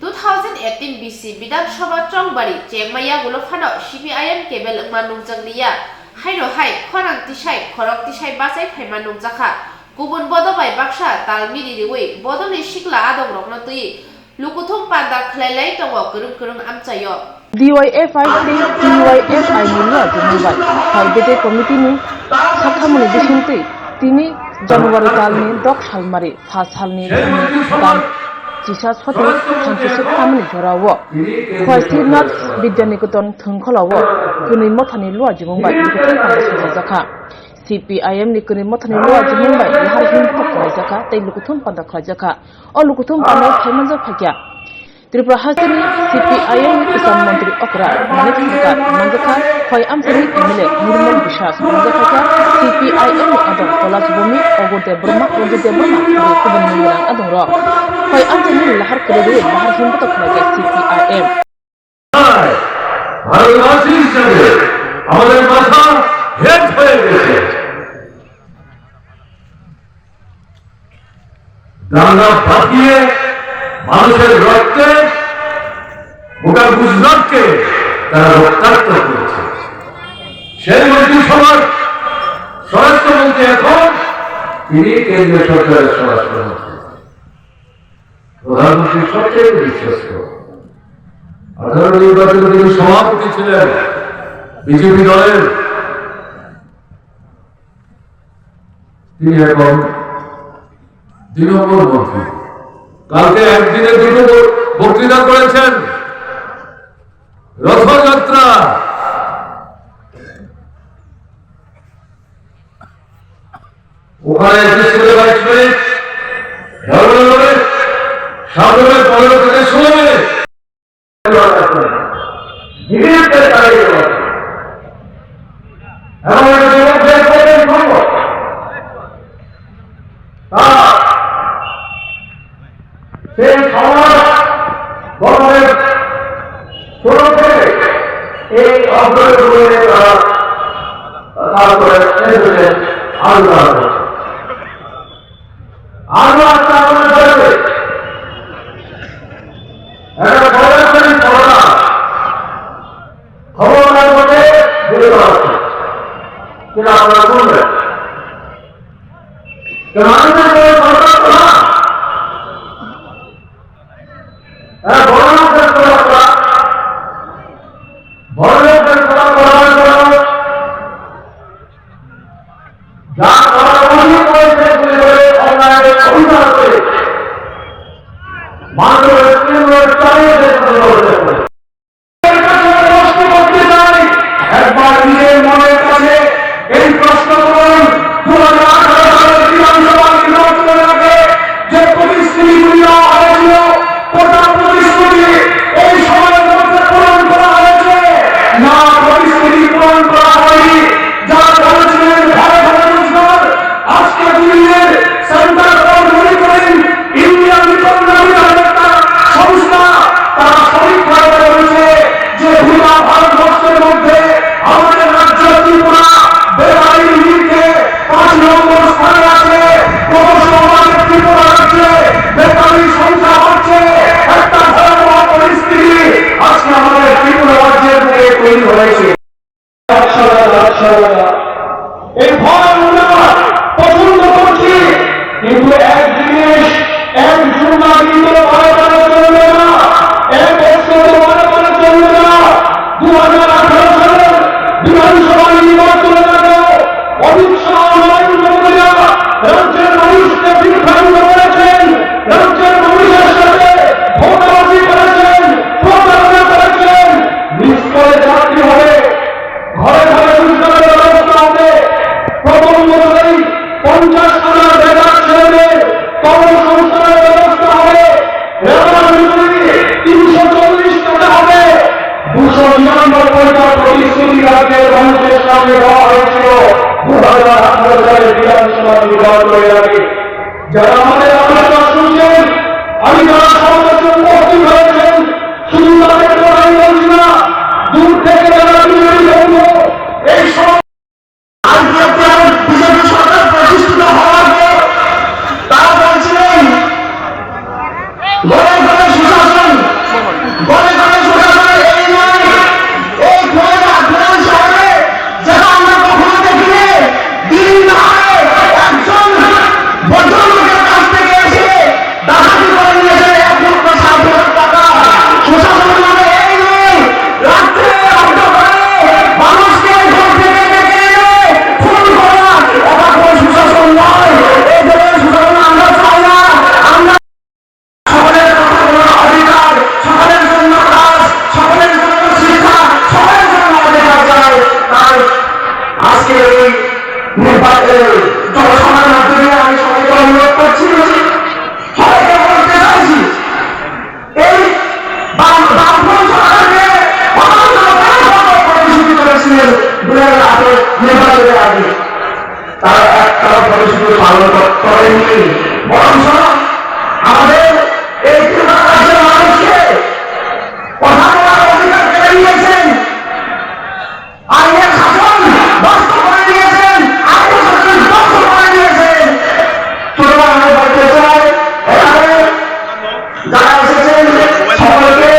Two thousand eighteen B C Bidhan Sabha Chongbari chengma yagulo phano C P I M kebel wngma nukjakliya. Haino hai khorang tisai khorok tisai bachai phaima nukjakha. Kubun bodo bai baksa tal mili riwi bodolni sikla adongrokno twi lukuthum panda khlailai tongo kwrwng kwrwng amchaio. D Y F I tei T Y F I ni luatimung bai hai bete committee ni sakhamuni bisingtwi tini January talni dok salmari pha salni thani dan chisa soti thamchisuk tamni jorao Khwai Srinath Bidyaniketan thwngkholao kwnwi mothani luatimung bai lukuthum panda sajakha. C P I M ni kwnwi mothani luatimung bai lahar him khlaijakha tei lukuthum panda khlaijakha. O lukuthum panda phaimanjak phaikha. Tripura hasteni C P I M ni kwcham montri okra Manik Sarkar manjakha, Khwai Amchaini M L A Nirmal Biswas manjakha, C P I M ni adong Kailash Bhowmik, Agur Debbarma, Ranjit Debbarma tei kubun mungwi rang adongrok. Khwai Amchaini lahar kwrwi lahar himbotok khlaijak C P I M. ভারতবাসী হিসেবে আমাদের মাথা হেট হয়ে গেছে। দাঙ্গা ফাটিয়ে মানুষের রক্তে গোটা গুজরাটকে তারা রক্তাক্ত করেছে। সেই মন্ত্রিসভার স্বরাষ্ট্রমন্ত্রী এখন তিনি কেন্দ্রীয় সরকারের স্বরাষ্ট্রমন্ত্রী, প্রধানমন্ত্রীর সবচেয়ে বিশ্বস্ত। আঠারো নির্বাচনে তিনি সভাপতি ছিলেন বিজেপি দলের। তিনি এখন দুই নম্বর মন্ত্রী। কালকে একদিনে দুটো ব-, বক্তৃতা করেছেন। রথযাত্রা, ওখানে একুশ থেকে বাইশ মিনিট, ধর্মনগরে সাত থেকে পনেরো থেকে ষোলো মিনিট। এবং এটা যুবকদের পক্ষে সম্ভব। তা সেই সমাজ গঠনের শুরু থেকে এই অগ্রগতি তারা তারপরে এসেছে আলোচনা করছে। আরো একটা আমাদের দরকার। একটা বড় একটা ঘটনা। খবরদার মধ্যে বিরত আছে। কিন্তু আপনারা শুনবেন। তো মানুষের কোনো ঘটনা তো না। হ্যাঁ, বড় লোকদের ঘটনা তো না। বড় লোকদের ঘটনা তো না। পরিস্থিতি পূরণ করা হয়নি, যা বলেছিলেন ঘরে ঘরে রোজগার, আজকে দিল্লির centre for monitoring India mission নামে একটা সংস্থা, তারা সমীক্ষা করে বলেছে যে গোটা ভারতবর্ষের মধ্যে আমাদের রাজ্য ত্রিপুরা বেকারির নিরিখে পাঁচ নম্বর স্থানে আছে। ক্রমশ আমাদের ত্রিপুরা রাজ্যে বেকারির সংখ্যা বাড়ছে। একটা ভয়াবহ পরিস্থিতি আজকে আমাদের ত্রিপুরা রাজ্যের বুকে তৈরি হয়েছে। এই ভয় আমরা পছন্দ করছি, কিন্তু এক জিনিস, এক জুম্মা কিন্তু বারবার চলবে না, এক বছর বারবার চলবে না। দু হাজার আঠারো সালের বিধানসভা নির্বাচনের আগে অমিত শাহ, নরেন্দ্র মোদীরা রাজ্যের মানুষকে বিভ্রান্ত করেছেন, রাজ্যের মানুষের সাথে ধোঁকাবাজি করেছেন, প্রতারণা করেছেন। নিশ্চয় চাকরি হবে, ঘরে ঘরে রোজগারের ব্যবস্থা হবে, প্রথম বছরেই পঞ্চাশ হাজার বেকার ছেলেদের কর্মসংস্থানের ব্যবস্থা হবে, রেলর মজুরি তিনশো চল্লিশ টাকা হবে। দুশো নিরানব্বইটা প্রতিশ্রুতি রাজ্যের মানুষের সামনে দেওয়া হয়েছিল দু হাজার আঠারো সালের বিধানসভা নির্বাচনের আগে। যারা আমাদের আলোচনা শুনছেন, আমি যারা সমাবেশে উপস্থিত হয়েছেন, শুধু তাদেরকে আমি বলছি না, দূর থেকে যারা বিজেপি বন্ধু, এই সব আইপিএফটিআর বিজেপি সরকার প্রতিষ্ঠিত হওয়ার পর তারা বলছিলেন, ঘরে ঘরে সুশাসন, ঘরে ঘরে সুশাসন এই নয়, এই ঘরে আক্রমণ শহরে যেটা আমরা কখনো দেখিনি, দিন দাহারে একজন ভদ্রলোকের কাছ থেকে এসে ডাকাতি করে নিয়ে যায় এক লক্ষ ষাট হাজার টাকা। সুশাসন মানে এই নয়, রাত্রে অন্ধকারে মানুষকে ঘর থেকে ডেকে এনে খুন করা, এটা কোনো সুশাসন নয়। এই ধরনের সুশাসন আমরা চাই না। আমরা সকলের কথা বলার অধিকার, সকলের জন্য কাজ, সকলের জন্য শিক্ষা, সকলের জন্য অধিকার চাই। তাই আজকে এই নির্বাচনে জনসভার মাধ্যমে আমি সবাইকে অনুরোধ করছি, সবাইকে বলতে চাইছি, এই বাম-, বামফ্রন্ট সরকারকে প্রধান সরকারের মতো প্রতিশ্রুতি করেছিলেন দুই হাজার আঠারো নির্বাচনের আগে। তারা একটাও প্রতিশ্রুতি পালন কর-, করেননি। বরং আমাদের এই ত্রিপুরা রাজ্যের মানুষকে কথা বলার অধিকার কেড়ে নিয়েছেন। আইনের শাসন ধ্বংস করে দিয়েছেন, আইনের শাসন ধ্বংস করে দিয়েছেন। সুতরাং আমি বলতে চাই, এখানে যারা এসেছেন সকলকে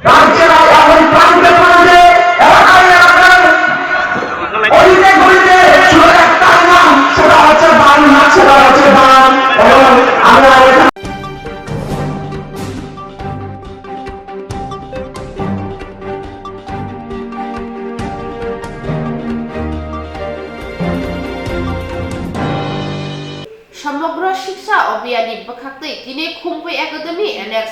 রাজ্যের এখন প্রান্তে প্রান্তে এলাকায় এলাকায় অলিতে গলিতে শুধু একটাই নাম, সেটা হচ্ছে বাম, সেটা হচ্ছে বাম। এবং আমরা Somogro Shiksha Abhiyan ni bwkhaktwi tini Khumpui Academy Annex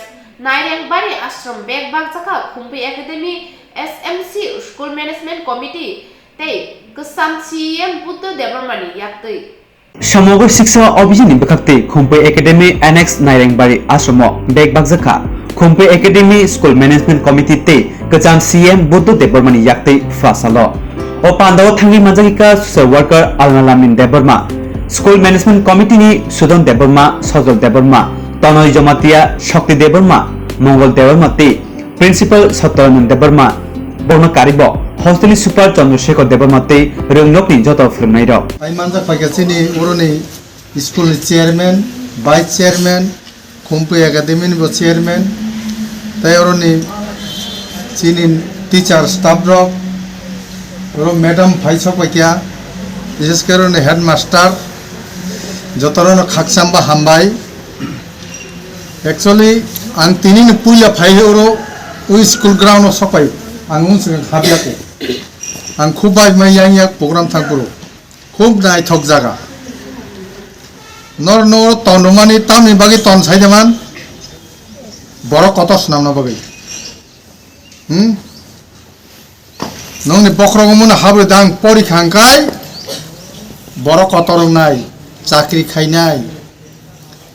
Nairengbari Ashram bag bakjakha. Khumpui Academy S M C School Management Committee tei kwcham C E M Buddha Debbarma ni yaktwi. Somogro Shiksha Abhiyan ni bwkhaktwi Khumpui Academy Annex Nairengbari Ashramo bag bakjakha. Khumpui Academy School Management Committee tei kwcham C E M Buddha Debbarma ni yaktwi phrasalo. O pandao thangwi manjakha social worker Alnalamin Debbarma, School Management Committee ni Sudon Debbarma, Sojol Debbarma, Tonoi Jomatia, Shokti Debbarma, Mongol Debbarma tei Principal Satyanand Debbarma. Bono karibo hostel ni super Chandrasekhar Debbarma tei rwngnokni joto phwrwngnairok. Ai manjak paikha chini oroni school ni chairman, vice chairman, Khumpui Academy ni bo chairman, tei oroni chini teacher staff rok, oro madam phai sok paikha, bises khe oroni headmaster, joto rokno khakchangma hambai. Actually, ang tini ni puila phai oro o school ground o sopai, ang unsukha habya ko. Ang khub bai mai yang yak program thang kuro. Khub naithok jaga. Nor nor ton rwmani tamni bagwi ton sai de man. Borok kotor swnamna bagwi. Hmm? Nongni bokhorok wngmano habri dang pori kha hwnkhe borok kotor wngnai, chakri khainai,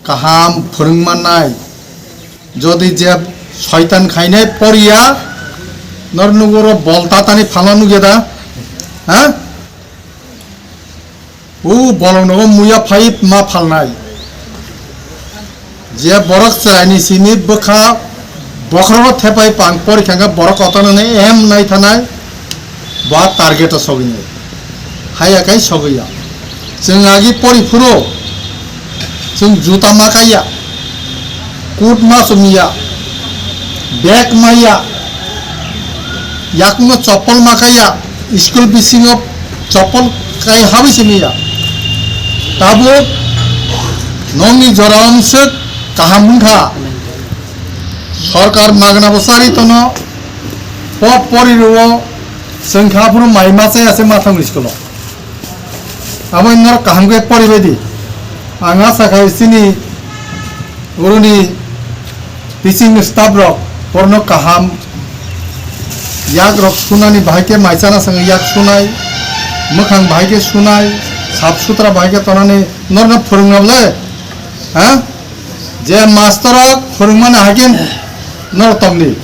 kaham phwrwng mannai. Jodi je soitan khainai poriya, Nor nugo ro bol tatani phalna nugya da? Ha? U bolong nogo muya phai ma phalnai. Je borok chwraini simi bwkha bokhorogo thepai pang pori thangkha borok kotornani em nai thanai ba target o sogwi nai. Haya kai sogwi ya. Chwng agi pori phuru chwng juta ma kaiya. Kut ma chumya, bag maya, yakungno chopol ma kaiya, school bisingo chopol kai habwi simiya. Tabuk nongni jora wngse kaham wngkha. Sorkar magna bo chari tono, pop pori rwo, chwng kha phuru mai ma chaya se ma thangwi school o. Abo norok kaham khe poribai di. Ang asa khai chini oroni teaching staff rok borno kaham yak rok sunani bahai khe mai chana swngo yak sunai, mwkhang bahai khe sunai, sap sutra bahai khe tonani norno phwrwngna le, ha? Je master rok phwrwngmani hai khe norok tongdi.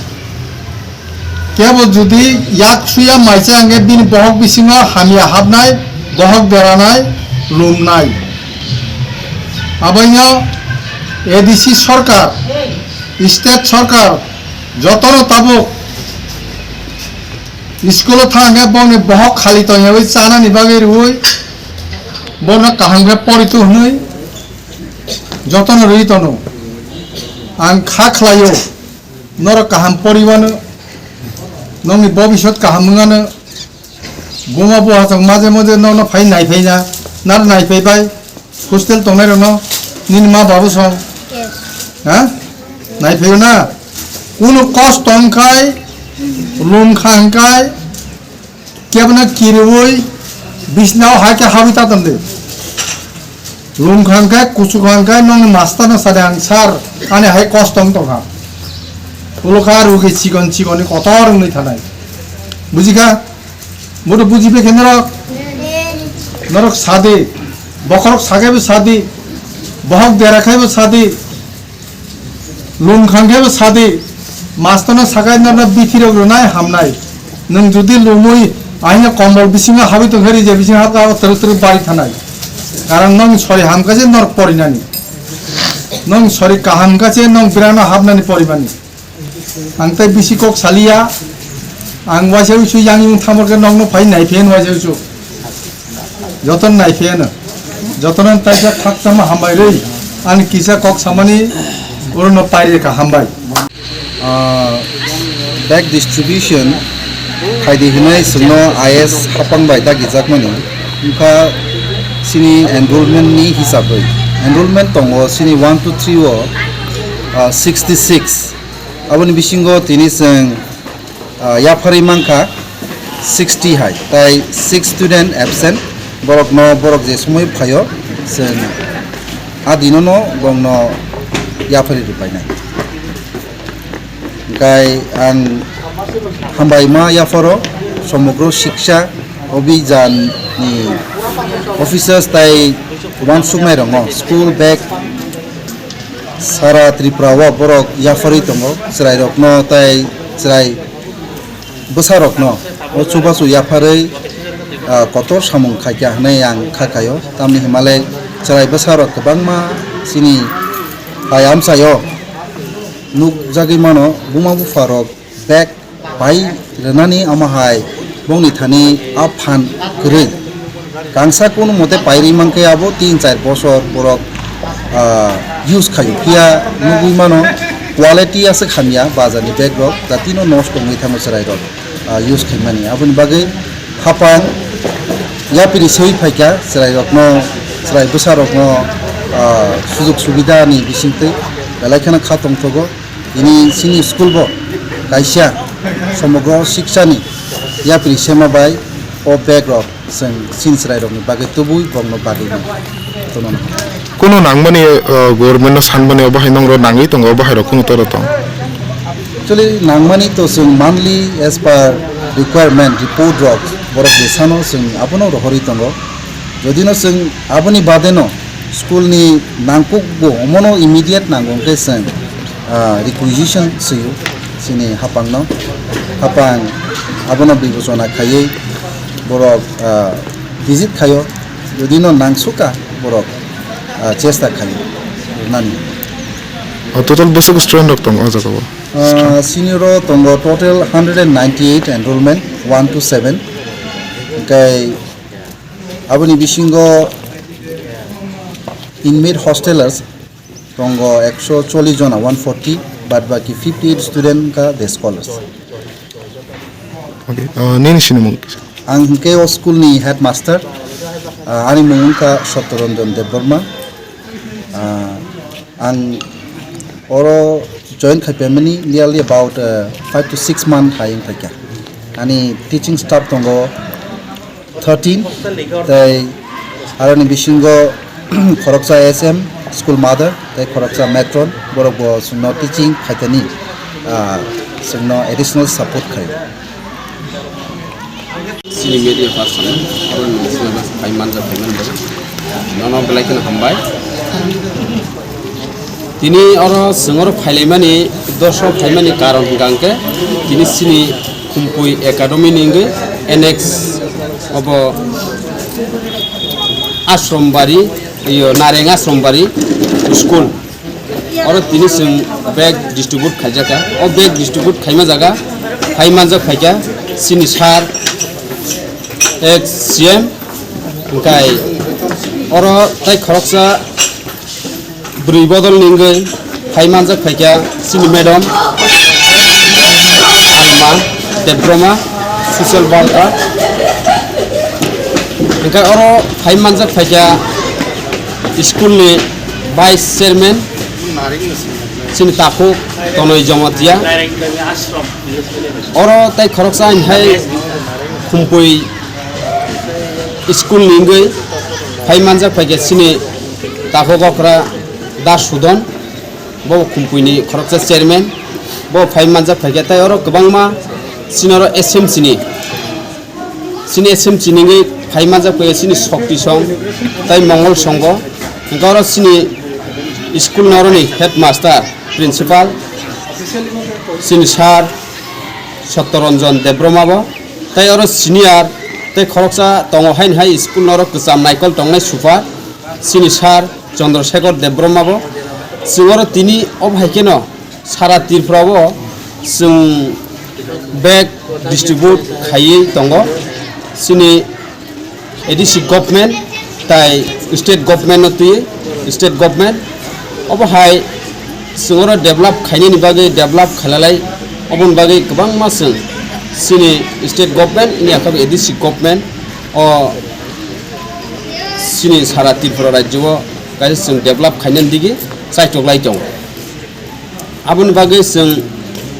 Kebo jodi yak suya maisa hwnkhe bini bohok bisingo hamya habnai, bohok beranai, lumnai. Aboino A D C sorkar, state sorkar jotono tabuk school-o thangkhe bongni bohok khali tongyawi chanani bagwi rwui bono kaham khe poritu hwnwi jotono rwi tono. Ang kha khlaio. Norok kaham poriwano, nokni bobisot kaham wngano, buma buha chwng maje maje nokno phai naiphai na, nar naiphai bai, hostel tongnai rokno, nini ma babu song, ha? Naiphai na, kunu kosto wngkhai, lum kha wngkhai, Kebna kiriwi bisnao hai khe habwi tatam de. Lum khang khe, kusu khang khe, nongni master no sade ang sir, ani hai kosto wng tongkha. Ulo kha rugi chikon chikon ni kotor wngwi thanai. Bujikha? Bodo bujibe khe norok? Norok sadi. Bokhorok sakhaibo sadi. Bohok dera khaibo sadi. Lum khang khe bo sadi, master no sakai norno bithi rok rwnai hamnai. Nwng jodi lumwi aino kombol bisingo habwi tongkhe rije bisingo habkha o twrwk twrwk bari thanai. Karon nwng sori hamkha je nor porinani. Nwng sori kaham kha je nwng birano habnani porimani. Ang tai bisi kok saliya, ang waisa uisu yang yung thamor khe nwngno phai nai phen waisa uisu. Jotono naiphiyano. Jotono taisa khakchangma hambai rwi. Ani kisa kok samani orono pairikha hambai. Ah, bag distribution khaidi hinai chwngno I S hapang bai dagijakmani. Wngkha chini enrollment ni hisabwi. Enrollment tongo chini one to three o, ah, sixty six. Aboni bisingo tini chwng, ah, yapharwi mankha sixty hai, tai six student absent. Borokno, borok je somoi phaio, chwng a dinono bongno yapharwi rwpainai. Hwnkhe ang hambai ma yapharo Somogro Shiksha Abhijan ni officers tai uansuknai rokno school bag Sara Tripura o borok yapharwi tongo, chwrairokno tei chwrai bwsarokno o chubachu yapharwi, ah, kotor samung khaikha hwnwi ang kha khaio. Tamni hwnmale chwrai bwsarok kwbangma chini hai amchaio nukjagwi mano, buma bupharok bag pai rwnani, omo hai bongni thani a phan kwrwi. Kangsa kunu mote pairwi mankhe abo tin char bosor borok, ah, use khaio. Phiya nugwi mano quality aswk hamya bazar ni bag rok, jatino nosto wngwi thango chwrai rok, ah, use khaimani. Aboni bagwi hapang yapri swi phaikha chwrai rokno, chwrai bwsa rokno, ah, sujug subida ni bisingtwi belai kheno kha tongthogo. Tini chini school bo kaisa Somogro Shiksha ni yapri sema bai o bag rok chwng chini chwrai rok ni bagwi tubui bongno bagwi no tono. Kuno nangmani, uh, government no sanmani obo hai nongro nangwi tongo, obo hai rok kuno toro tong? Actually nangmani to chwng monthly as per requirement report rok borok ni sano chwng abono rohorwi tongo. Jodi no chwng aboni bade no school ni nangkuk bo omono immediate nango hwnkhe chwng, ah, requisition swiyo. Chini hapangno, hapang abono bibechona khaiwi borok, ah, visit khaio, jodi no nangsuka borok, ah, chesta khaio rwnani. O total bwswk student rok tongo o jaga o? Ah, sini ro tongo total hundred and ninety-eight enrollment, one to seven. Hwnkhe aboni bisingo inmate hostelers tongo ekso chollish jona, one forty, bad baki fifty eight student ka day scholars. Okay, ah, nini sinimung? Ang hwnkhe o school ni headmaster, ah, ani mung wngkha Satyaranjan Debbarma. Ah, ang oro join khai phaimani nearly about, ah, five to six month hai wngkha. Ani teaching staff tongo thirteen, tei aroni bisingo khoroksa S M, school mother, tei khoroksa matron, borok bo chwngno teaching khaitani, ah, chwngno additional support khaio. Chini media person, oro ni syllabus phai manja phai manja. Nono belai kheno hambai. Tini oro chwng oro phailaimani, doso phaimani karon hwnkha hwnkhe tini chini Khumpui Academy ni wngwi annex obo Ashram Bari, iyo Nareng Ashram Bari school. Oro tini chwng bag distribute khaijakha. O bag distribute khaima jaga phai manjak phaikha chini sir, ex C M, hwnkhe oro tai khoroksa bwrwi bodol ni wngwi phai manjak phaikha chini madam Alma Debbarma, social worker. Hwnkhe oro phai manjak phaikha school ni vice chairman chini takhuk Tonoi Jamatia. Oro tai khoroksa hai Khumpui school ni wngwi phai manjak phaikha chini takhuk okra Das Sudon, bo Khumpui ni khoroksa chairman, bo phai manjak phaikha. Tai oro kwbangma chini oro S M C ni, chini S M C ni wngwi phai manjak phaikha chini Shokti Song tai Mongol Song bo. Hwnkhe oro chini school ni oroni headmaster, principal, chini sir Satyaranjan Debbarma bo. Tai oro senior tei khoroksa tongo, haini hai school ni oro kwcham naikol tongnai super chini sir Chandrasekhar Debbarma bo. Chwng oro tini obo hai kheno sara Tripura o chwng bag distribute khaiwi tongo. Chini A D C government tai state government no twi, state government obo hai chwng oro develop khainani bagwi, develop khailalai oboni bagwi kwbangma chwng chini state government ni akhabe A D C government o chini sara Tripura rajyo o kaisa chwng develop khainani digi chaitok lai tongo. Aboni bagwi chwng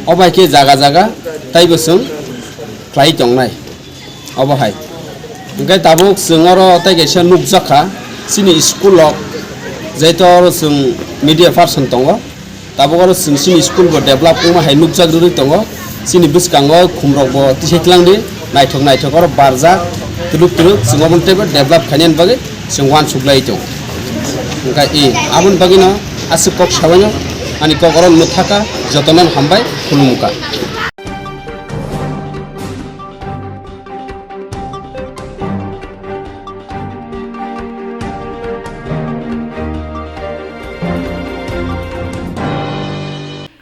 obo hai khe jaga jaga taibo chwng khlai tongnai. Obo hai. Hwnkhe tabuk chwng oro tei kaisa nukjak kha, chini school rok, jehetu oro chwng media person tongo, tabuk oro chwng chini school bo develop wngma hai nukjak rwrwi tongo, chini bwskango khum rok bo tisai tlang di, naithok naithok oro barjak, twlwk twlwk chwng obo teibo develop khainani bagwi chwng uansuk lai tongo. Hwnkhe e, aboni bagwino aswk kok sabaino ani kok oro nukha kha, jotono hambai khulumkha.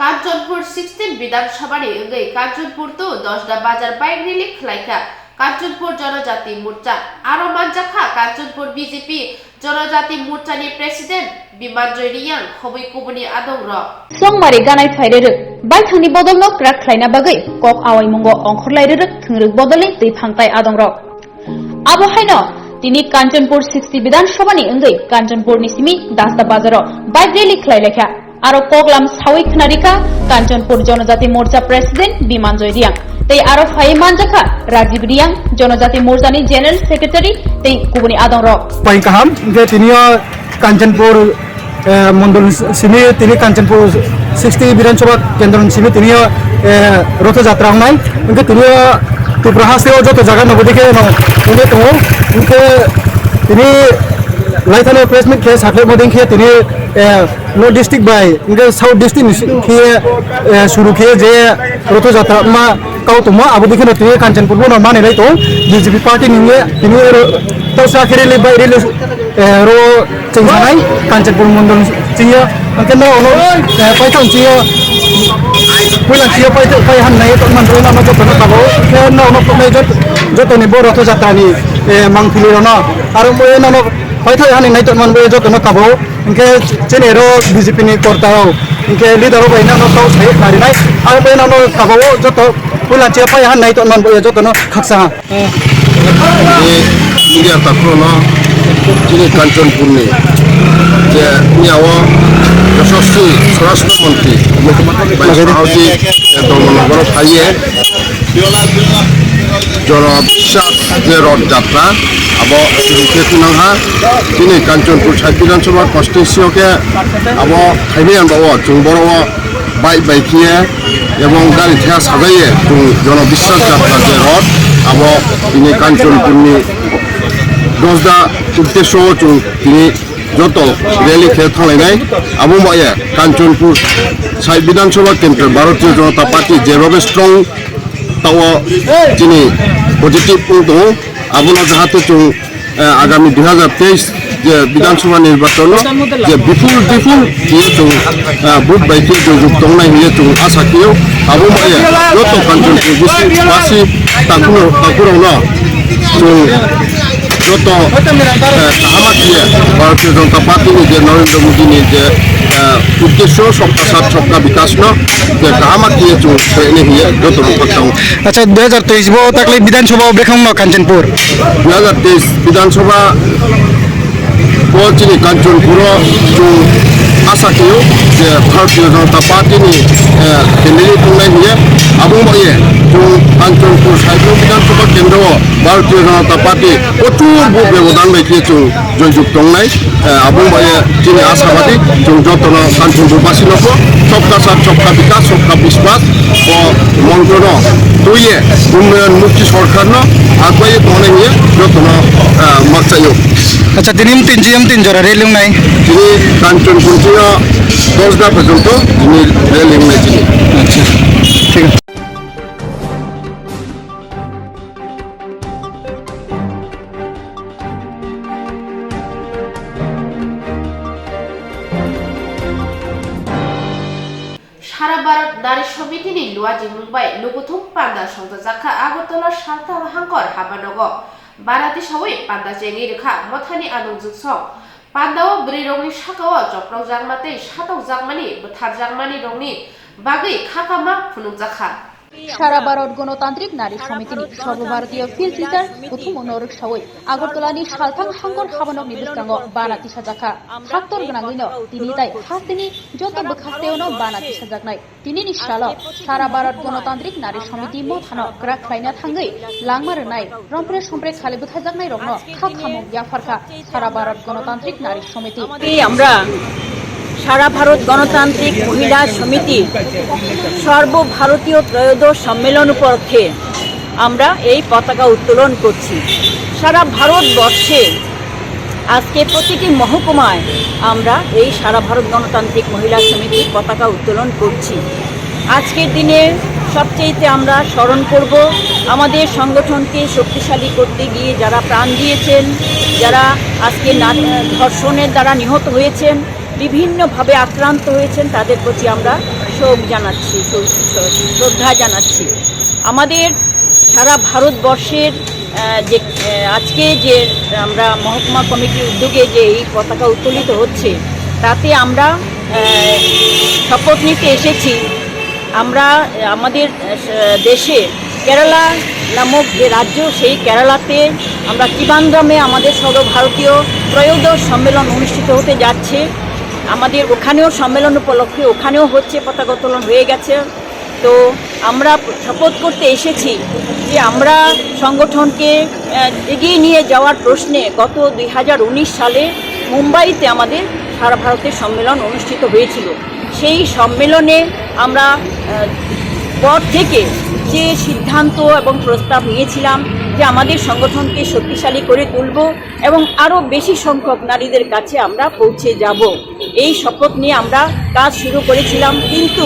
Kanchanpur sixteen Bidhan Sabhani wngwi Kanchanpur to Dosda Bazar bike rally khwlaikha Kanchanpur Jonojati Morcha. Aro manjakha Kanchanpur B J P Jonojati Morchani President Bimanjoy Reang khobwi kubuni adongrok. Songmari ganai phai rwrwk, baithangni bodolno kwrak khlaina bagwi kok awaimungo ongkhorlai rwrwk thwngrwk bodolni twi phangtai adongrok. Abo haino tini Kanchanpur sixty Bidhan Sabhani wngwi Kanchanpurni simi Dasta Bazaro bike rally khlai laikha. Aro koklam sawi khwnarikha Kanchanpur Jonojati Morcha President Bimanjoy Reang tei aro phai manjakha Rajiv Reang, Jonojati Morchani General Secretary tei kubuni adongrok. Pai kaham, je tinio Kanchanpur, eh, mondol simi tini Kanchanpur sixty Bidhan Sabha kendro simi tinio, eh, Rotho Jatra wngnai. Hwnkhe tinio Tripura hasteo joto jaga no bodike no wngwi tongo. Hwnkhe tini Laithani press meet khe sakhlai boding khe tini, eh, North District bai hwnkhe South District ni si-, khe, eh, suru khe je Rotho Jatra ma kau tongma abo dikhe no tini Kanchanpur bono manwi lai tong B J P party ni hwnkhe tini ro-, tausa khe rally bai rally, eh, ro chengsanai Kanchanpur mondol chingyo hwnkhe no ono, eh, paithak chingyo puila chingyo paithak pai han nai tongman rwna no joto no kabo khe no ono poknai jot-, joto ni bo Rotho Jatra ni, eh, mangpili rw no aro bo no paithak hani nai tongman bo joto no kabo. Hingke chini ro B J P ni korta rok, hingke leader rok bai nang no kau sai kari nai. Ang bai nang no kabo joto puila che pai han nai tongman bo joto no khaksa ha. Ni media takhro no chini Kanchanpur ni je miya o Yashaswi Swarashtra Mantri bai Sahaji Dharmanagar o phaiye Jono Biswas je Roth Jatra abo chini khe khunang ha. Chini Kanchanpur side Bidhan Sabha constituency o khe abo khaimai ang bao chwng boro o bike bai khiye ebong gari theha sajaiye chwng Jono Biswas Jatra je Roth abo tini Kanchanpur ni dosda uddesho o chwng tini joto rally khe thanglainai. Abo bai Kanchanpur side Bidhan Sabha kendro Bharatiya Janata Party jebobe strong tao chini positive wng tongo. Abono jahate chwng, eh, agami dui hazar teis je Bidhan Sabha nirbachon o je bipul bipul khe chwng, eh, vote bai khe joyjukto wngnai hinwi chwng asa khio. Abo bai joto Kanchanpur bisi basi takhurok, takhurokno chwng joto, eh, kaham khe Bharatiya Janata Party ni je Narendra Modi ni je, eh, uddesho Sabka Saath Sabka Vikas no je kaham khe chwng khlainai hinwi joto rok tongo. Acha, dui hazar teis bo takle Bidhan Sabha o bekhang no Kanchanpur. Dui hazar teis Bidhan Sabha bo chini Kanchanpur o chwng asa khio je Bharatiya Janata Party ni, eh, candidate wngnai hinwi abo bai chwng Kanchanpur side o Bidhan Sabha kendro o Bharatiya Janata Party prochur vote bebodan bai khe chwng joyjukto wngnai, eh, abo bai chini asabadi chwng jotono Kanchanpur basi no bo Sabka Saath Sabka Vikas Sabka Vishwas bo montro no twiye unnoyon mukhi sorkar no agbai tongnai hinwi jotono, eh, makchaio. Acha, tini mtin jiyam tin jora rally wngnai? Tini Kanchanpur chino dosda porjonto tini rally wngnai chini. Acha, thik ache. Sara Bharat Nari Samiti ni luajimung bai lukuthum panda songchajakha Agartala Salthang Hangkor habanogo. Banati sawi panda chengwi rwkha mothani anungjwk song. Pandao bwrwirokni sakao chopropjakma tei satokjakmani bwtharjakmani rokni bagwi khakama phunukjakha. Sara Bharat Ganatantrik Nari Samiti ni Sarva Bharatiya Field Teacher kuthum no rwksawi Agartala ni Salthang Hangkor habanokni bwskango bana tisajakha. Haktor gwnangwino tini tai hasteni joto bwkhasteo no bana tisajaknai. Tini ni salo Sara Bharat Ganatantrik Nari Samiti mothano kwrak khlaina thangwi langma rwnai rompre sompre khali bwtharjaknai rokno kha khamung yapharkha. Sara Bharat Ganatantrik Nari Samiti. এই আমরা সারা ভারত গণতান্ত্রিক মহিলা সমিতি সর্বভারতীয় ত্রয়োদশ সম্মেলন উপলক্ষে আমরা এই পতাকা উত্তোলন করছি। সারা ভারতবর্ষে আজকে প্রতিটি মহকুমায় আমরা এই সারা ভারত গণতান্ত্রিক মহিলা সমিতির পতাকা উত্তোলন করছি। আজকের দিনে সবচেয়ে আমরা স্মরণ করব আমাদের সংগঠনকে শক্তিশালী করতে গিয়ে যারা প্রাণ দিয়েছেন, যারা আজকে না-, ধর্ষণের দ্বারা নিহত হয়েছেন, বিভিন্নভাবে আক্রান্ত হয়েছেন, তাদের প্রতি আমরা শোক জানাচ্ছি, শ্র-, শ্রদ্ধা জানাচ্ছি। আমাদের সারা ভারতবর্ষের, আহ, যে, আহ, আজকে যে আমরা মহকুমা কমিটির উদ্যোগে যে এই পতাকা উত্তোলিত হচ্ছে, তাতে আমরা, আহ, শপথ নিতে এসেছি। আমরা, আহ, আমাদের, আহ, দেশে কেরালা নামক যে রাজ্য, সেই কেরালাতে আমরা ত্রিবান্দ্রমে আমাদের সর্বভারতীয় ত্রয়োদশ সম্মেলন অনুষ্ঠিত হতে যাচ্ছে। আমাদের ওখানেও সম্মেলন উপলক্ষে ওখানেও হচ্ছে, পতাকা উত্তোলন হয়ে গেছে। তো আমরা শপথ করতে এসেছি যে আমরা সংগঠনকে, আহ, এগিয়ে নিয়ে যাওয়ার প্রশ্নে গত দুই হাজার উনিশ সালে মুম্বাইতে আমাদের সারা ভারতের সম্মেলন অনুষ্ঠিত হয়েছিল। সেই সম্মেলনে আমরা, আহ, পর থেকে যে সিদ্ধান্ত এবং প্রস্তাব নিয়েছিলাম আমাদের সংগঠনকে শক্তিশালী করে তুলব এবং আরও বেশি সংখ্যক নারীদের কাছে আমরা পৌঁছে যাব। এই শপথ নিয়ে আমরা কাজ শুরু করেছিলাম, কিন্তু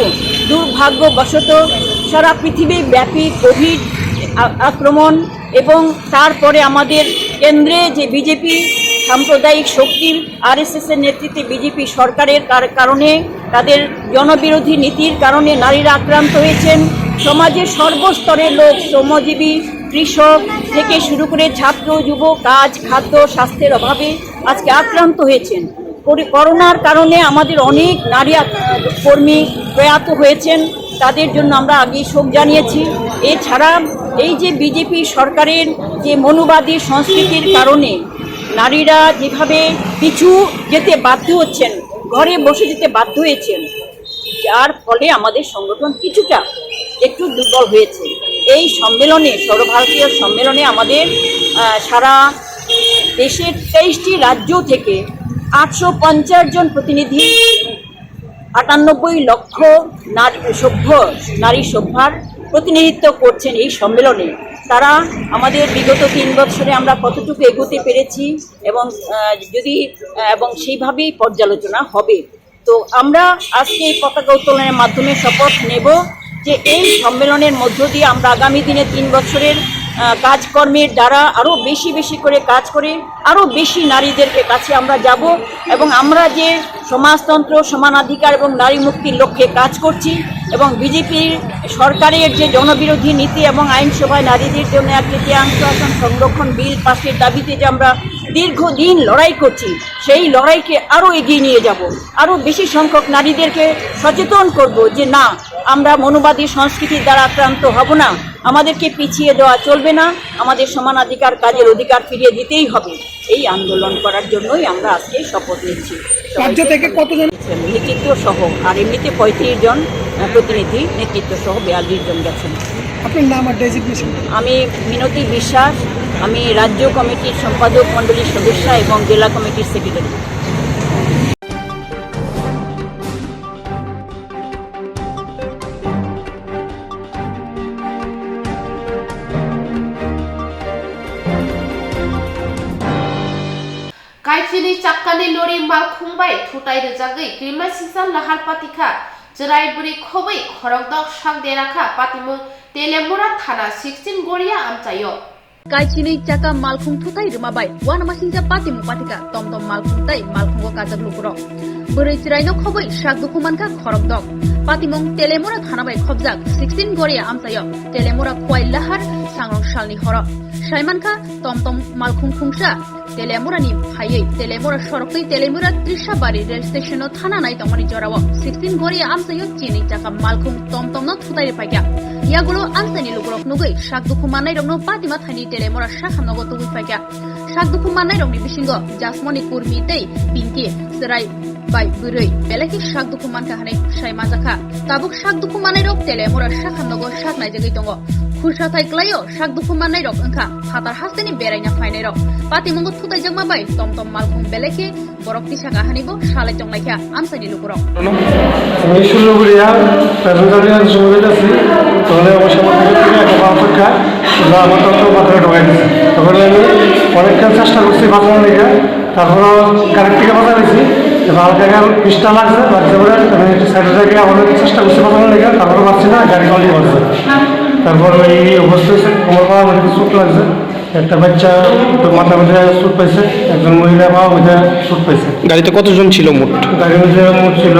দুর্ভাগ্যবশত সারা পৃথিবীব্যাপী কোভিড আ-, আক্রমণ এবং তারপরে আমাদের কেন্দ্রে যে বিজেপি সাম্প্রদায়িক শক্তির, আরএসএস এর নেতৃত্বে বিজেপি সরকারের কার-, কারণে, তাদের জনবিরোধী নীতির কারণে নারীরা আক্রান্ত হয়েছেন। সমাজের সর্বস্তরের লোক, শ্রমজীবী, কৃষক থেকে শুরু করে ছাত্র, যুব, কাজ, খাদ্য, স্বাস্থ্যের অভাবে আজকে আক্রান্ত হয়েছেন। করি-, করোনার কারণে আমাদের অনেক নারী আক-, কর্মী প্রয়াত হয়েছেন, তাদের জন্য আমরা আগে শোক জানিয়েছি। এছাড়া এই যে বিজেপি সরকারের যে মনুবাদী সংস্কৃতির কারণে নারীরা যেভাবে পিছু যেতে বাধ্য হচ্ছেন, ঘরে বসে যেতে বাধ্য হয়েছেন, যার ফলে আমাদের সংগঠন কিছুটা একটু দুর্বল হয়েছে। এই সম্মেলনে, সর্বভারতীয় সম্মেলনে আমাদের, আহ, সারা দেশের তেইশটি রাজ্য থেকে আটশো পঞ্চাশ জন প্রতিনিধি, আটানব্বই লক্ষ নারী সভ্য, নারী সভ্যার প্রতিনিধিত্ব করছেন এই সম্মেলনে। তারা আমাদের বিগত তিন বছরে আমরা কতটুকু এগোতে পেরেছি এবং, আহ, যদি, আহ, এবং সেইভাবেই পর্যালোচনা হবে। তো আমরা আজকে এই পতাকা উত্তোলনের মাধ্যমে শপথ নেব যে এই সম্মেলনের মধ্য দিয়ে আমরা আগামী দিনে তিন বছরের, আহ, কাজকর্মের দ্বারা আরও বেশি বেশি করে কাজ করে আরও বেশি নারীদেরকে কাছে আমরা যাব এবং আমরা যে সমাজতন্ত্র, সমানাধিকার এবং নারী মুক্তির লক্ষ্যে কাজ করছি এবং বিজেপির সরকারের যে জনবিরোধী নীতি এবং আইনসভায় নারীদের জন্য এক তৃতীয়াংশ আসন সংরক্ষণ বিল পাশের দাবিতে যে আমরা দীর্ঘদিন লড়াই করছি, সেই লড়াইকে আরও এগিয়ে নিয়ে যাব। আরও বেশি সংখ্যক নারীদেরকে সচেতন করব যে না, আমরা মনুবাদী সংস্কৃতির দ্বারা আক্রান্ত হব না, আমাদেরকে পিছিয়ে দেওয়া চলবে না, আমাদের সমান অধিকার, কাজের অধিকার ফিরিয়ে দিতেই হবে। এই আন্দোলন করার জন্যই আমরা আজকে শপথ নিচ্ছি। রাজ্য থেকে কতজন? নেতৃত্ব সহ আর এমনিতে পঁয়ত্রিশ জন, আহ, প্রতিনিধি, নেতৃত্ব সহ বিয়াল্লিশ জন গেছেন। আপনার নাম আর ডেজিগনেশন? আমি মিনতি বিশ্বাস, আমি রাজ্য কমিটির সম্পাদক মণ্ডলীর সদস্য এবং জেলা কমিটির secretary. Kaichini chakkani lori malkhung bai thutai rwjagwi Krimasingcha lahar patikha, chwrai bwrwi khobwi khorokdok sak derakha patimung Telemura thana sixteen Goria amchaio. Kaichini chakka malkhung thutai rwma bai uanama singcha patimung patikha, tomtom malkhung tei malkhungo kajak lukurok. Bwrwi chwraino khobwi sak dukhu mankha khorokdok. Patimung Telemura thana bai khobjak sixteen Goria amchaio, Telemura Khwai Lahar sangrong salni horo. Saimankha tomtom malkhung khungsa Telemurani phaiwi Telemura sorok tei Telemura Trishabari rail station-o thana nai tongmani jorao sixteen Goria amchaio chini chakka malkhung tomtomno thutai rwphaikha. Yagulo amchaini lukurok nugwi sak dukhu mannairokno patima thaini Telemura sakhamnogo tubui phaikha. Sak dukhu mannairokni bisingo Jasmoni Kurmi tei Pinki chwrai bai bwrwi belai khe sak dukhu mankha hwnwi sai manjakha. Tabuk sak dukhu mannairok Telemura sakhamnogo sak naijagwi tongo. Khursa thai klaio sak dukhu mannairok wngkha phatar hasteni beraina phainairok. Patimungo thutaijakma bai tomtom malkhung belai khe borok tisaka hwnwibo salai tonglaikha amchaini lukurok. আমি ষোলো গড়িয়া প্যাসেঞ্জার নিয়ে সমবেত আছি। তাহলে আমার সামনে থেকে একটা বাস ধাক্কা যা আমার তত্ত্ব মাথায় ঢোকাই দিচ্ছে। তখন আমি অনেকক্ষণ চেষ্টা করছি বাঁচানোর লেগে, তারপরও গাড়ির থেকে বাঁচা গেছি। এবার হালকা গাড়ি পিসটা লাগছে, লাগছে বলে আমি একটু সাইডে রেখে আবার চেষ্টা করছি বাঁচানোর লেগে, তারপরে পারছি না, গাড়ি পাল্টি মারছে। তারপর এই অবস্থা হয়েছে, কোমর পাওয়া আমার একটু চোট লাগছে। একটা বাচ্চা তো মাথার মধ্যে চোট পাইছে, একজন মহিলা পাওয়া মধ্যে চোট পাইছে। গাড়িতে কতজন ছিল মোট? গাড়ির মধ্যে মোট ছিল,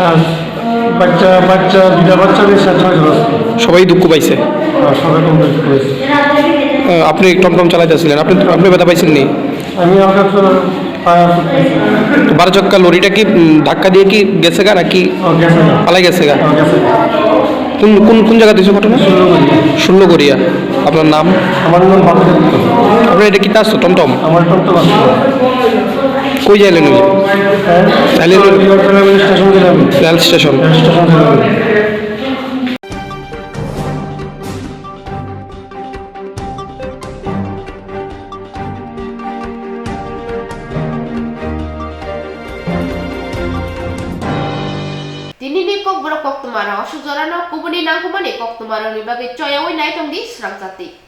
আহ, বাচ্চা, বাচ্চা, দুইটা বাচ্চা নিয়ে সাত ছয় জন আছে। সবাই দুঃখ পাইছে? হ্যাঁ, সবাই কম বেশি পাইছে। আহ, আপনি টমটম চালাইতেছিলেন, আপনি, আপনি ব্যথা পাইছেন নি? আমি আমার কাছে পায়ে চোট পাইছি। বারো চাক্কা লরিটা কি, উম, ধাক্কা দিয়ে কি গেছে গা নাকি ও, গেছে গা। পালাই গেছে গা? ও, গেছে গা। কোন, কোন, কোন জায়গা দিয়েছে ঘটনা? ষোলো গড়িয়া। ষোলো গড়িয়া। আপনার নাম? আমার নাম বাবু দত্ত। আপনার এটা কিতা আসতো, টমটম? আমার টমটম আসতো। কই যাইলেন ওই? হ্যাঁ? তাইলে তো রেল স্টেশন গেলাম। Rail station. রেল স্টেশন গেলাম। Tinini kokborok koktwma rang aswk jorano kubuni nangkukmani koktwma rangni bagwi choyaui naitongdi srangchati.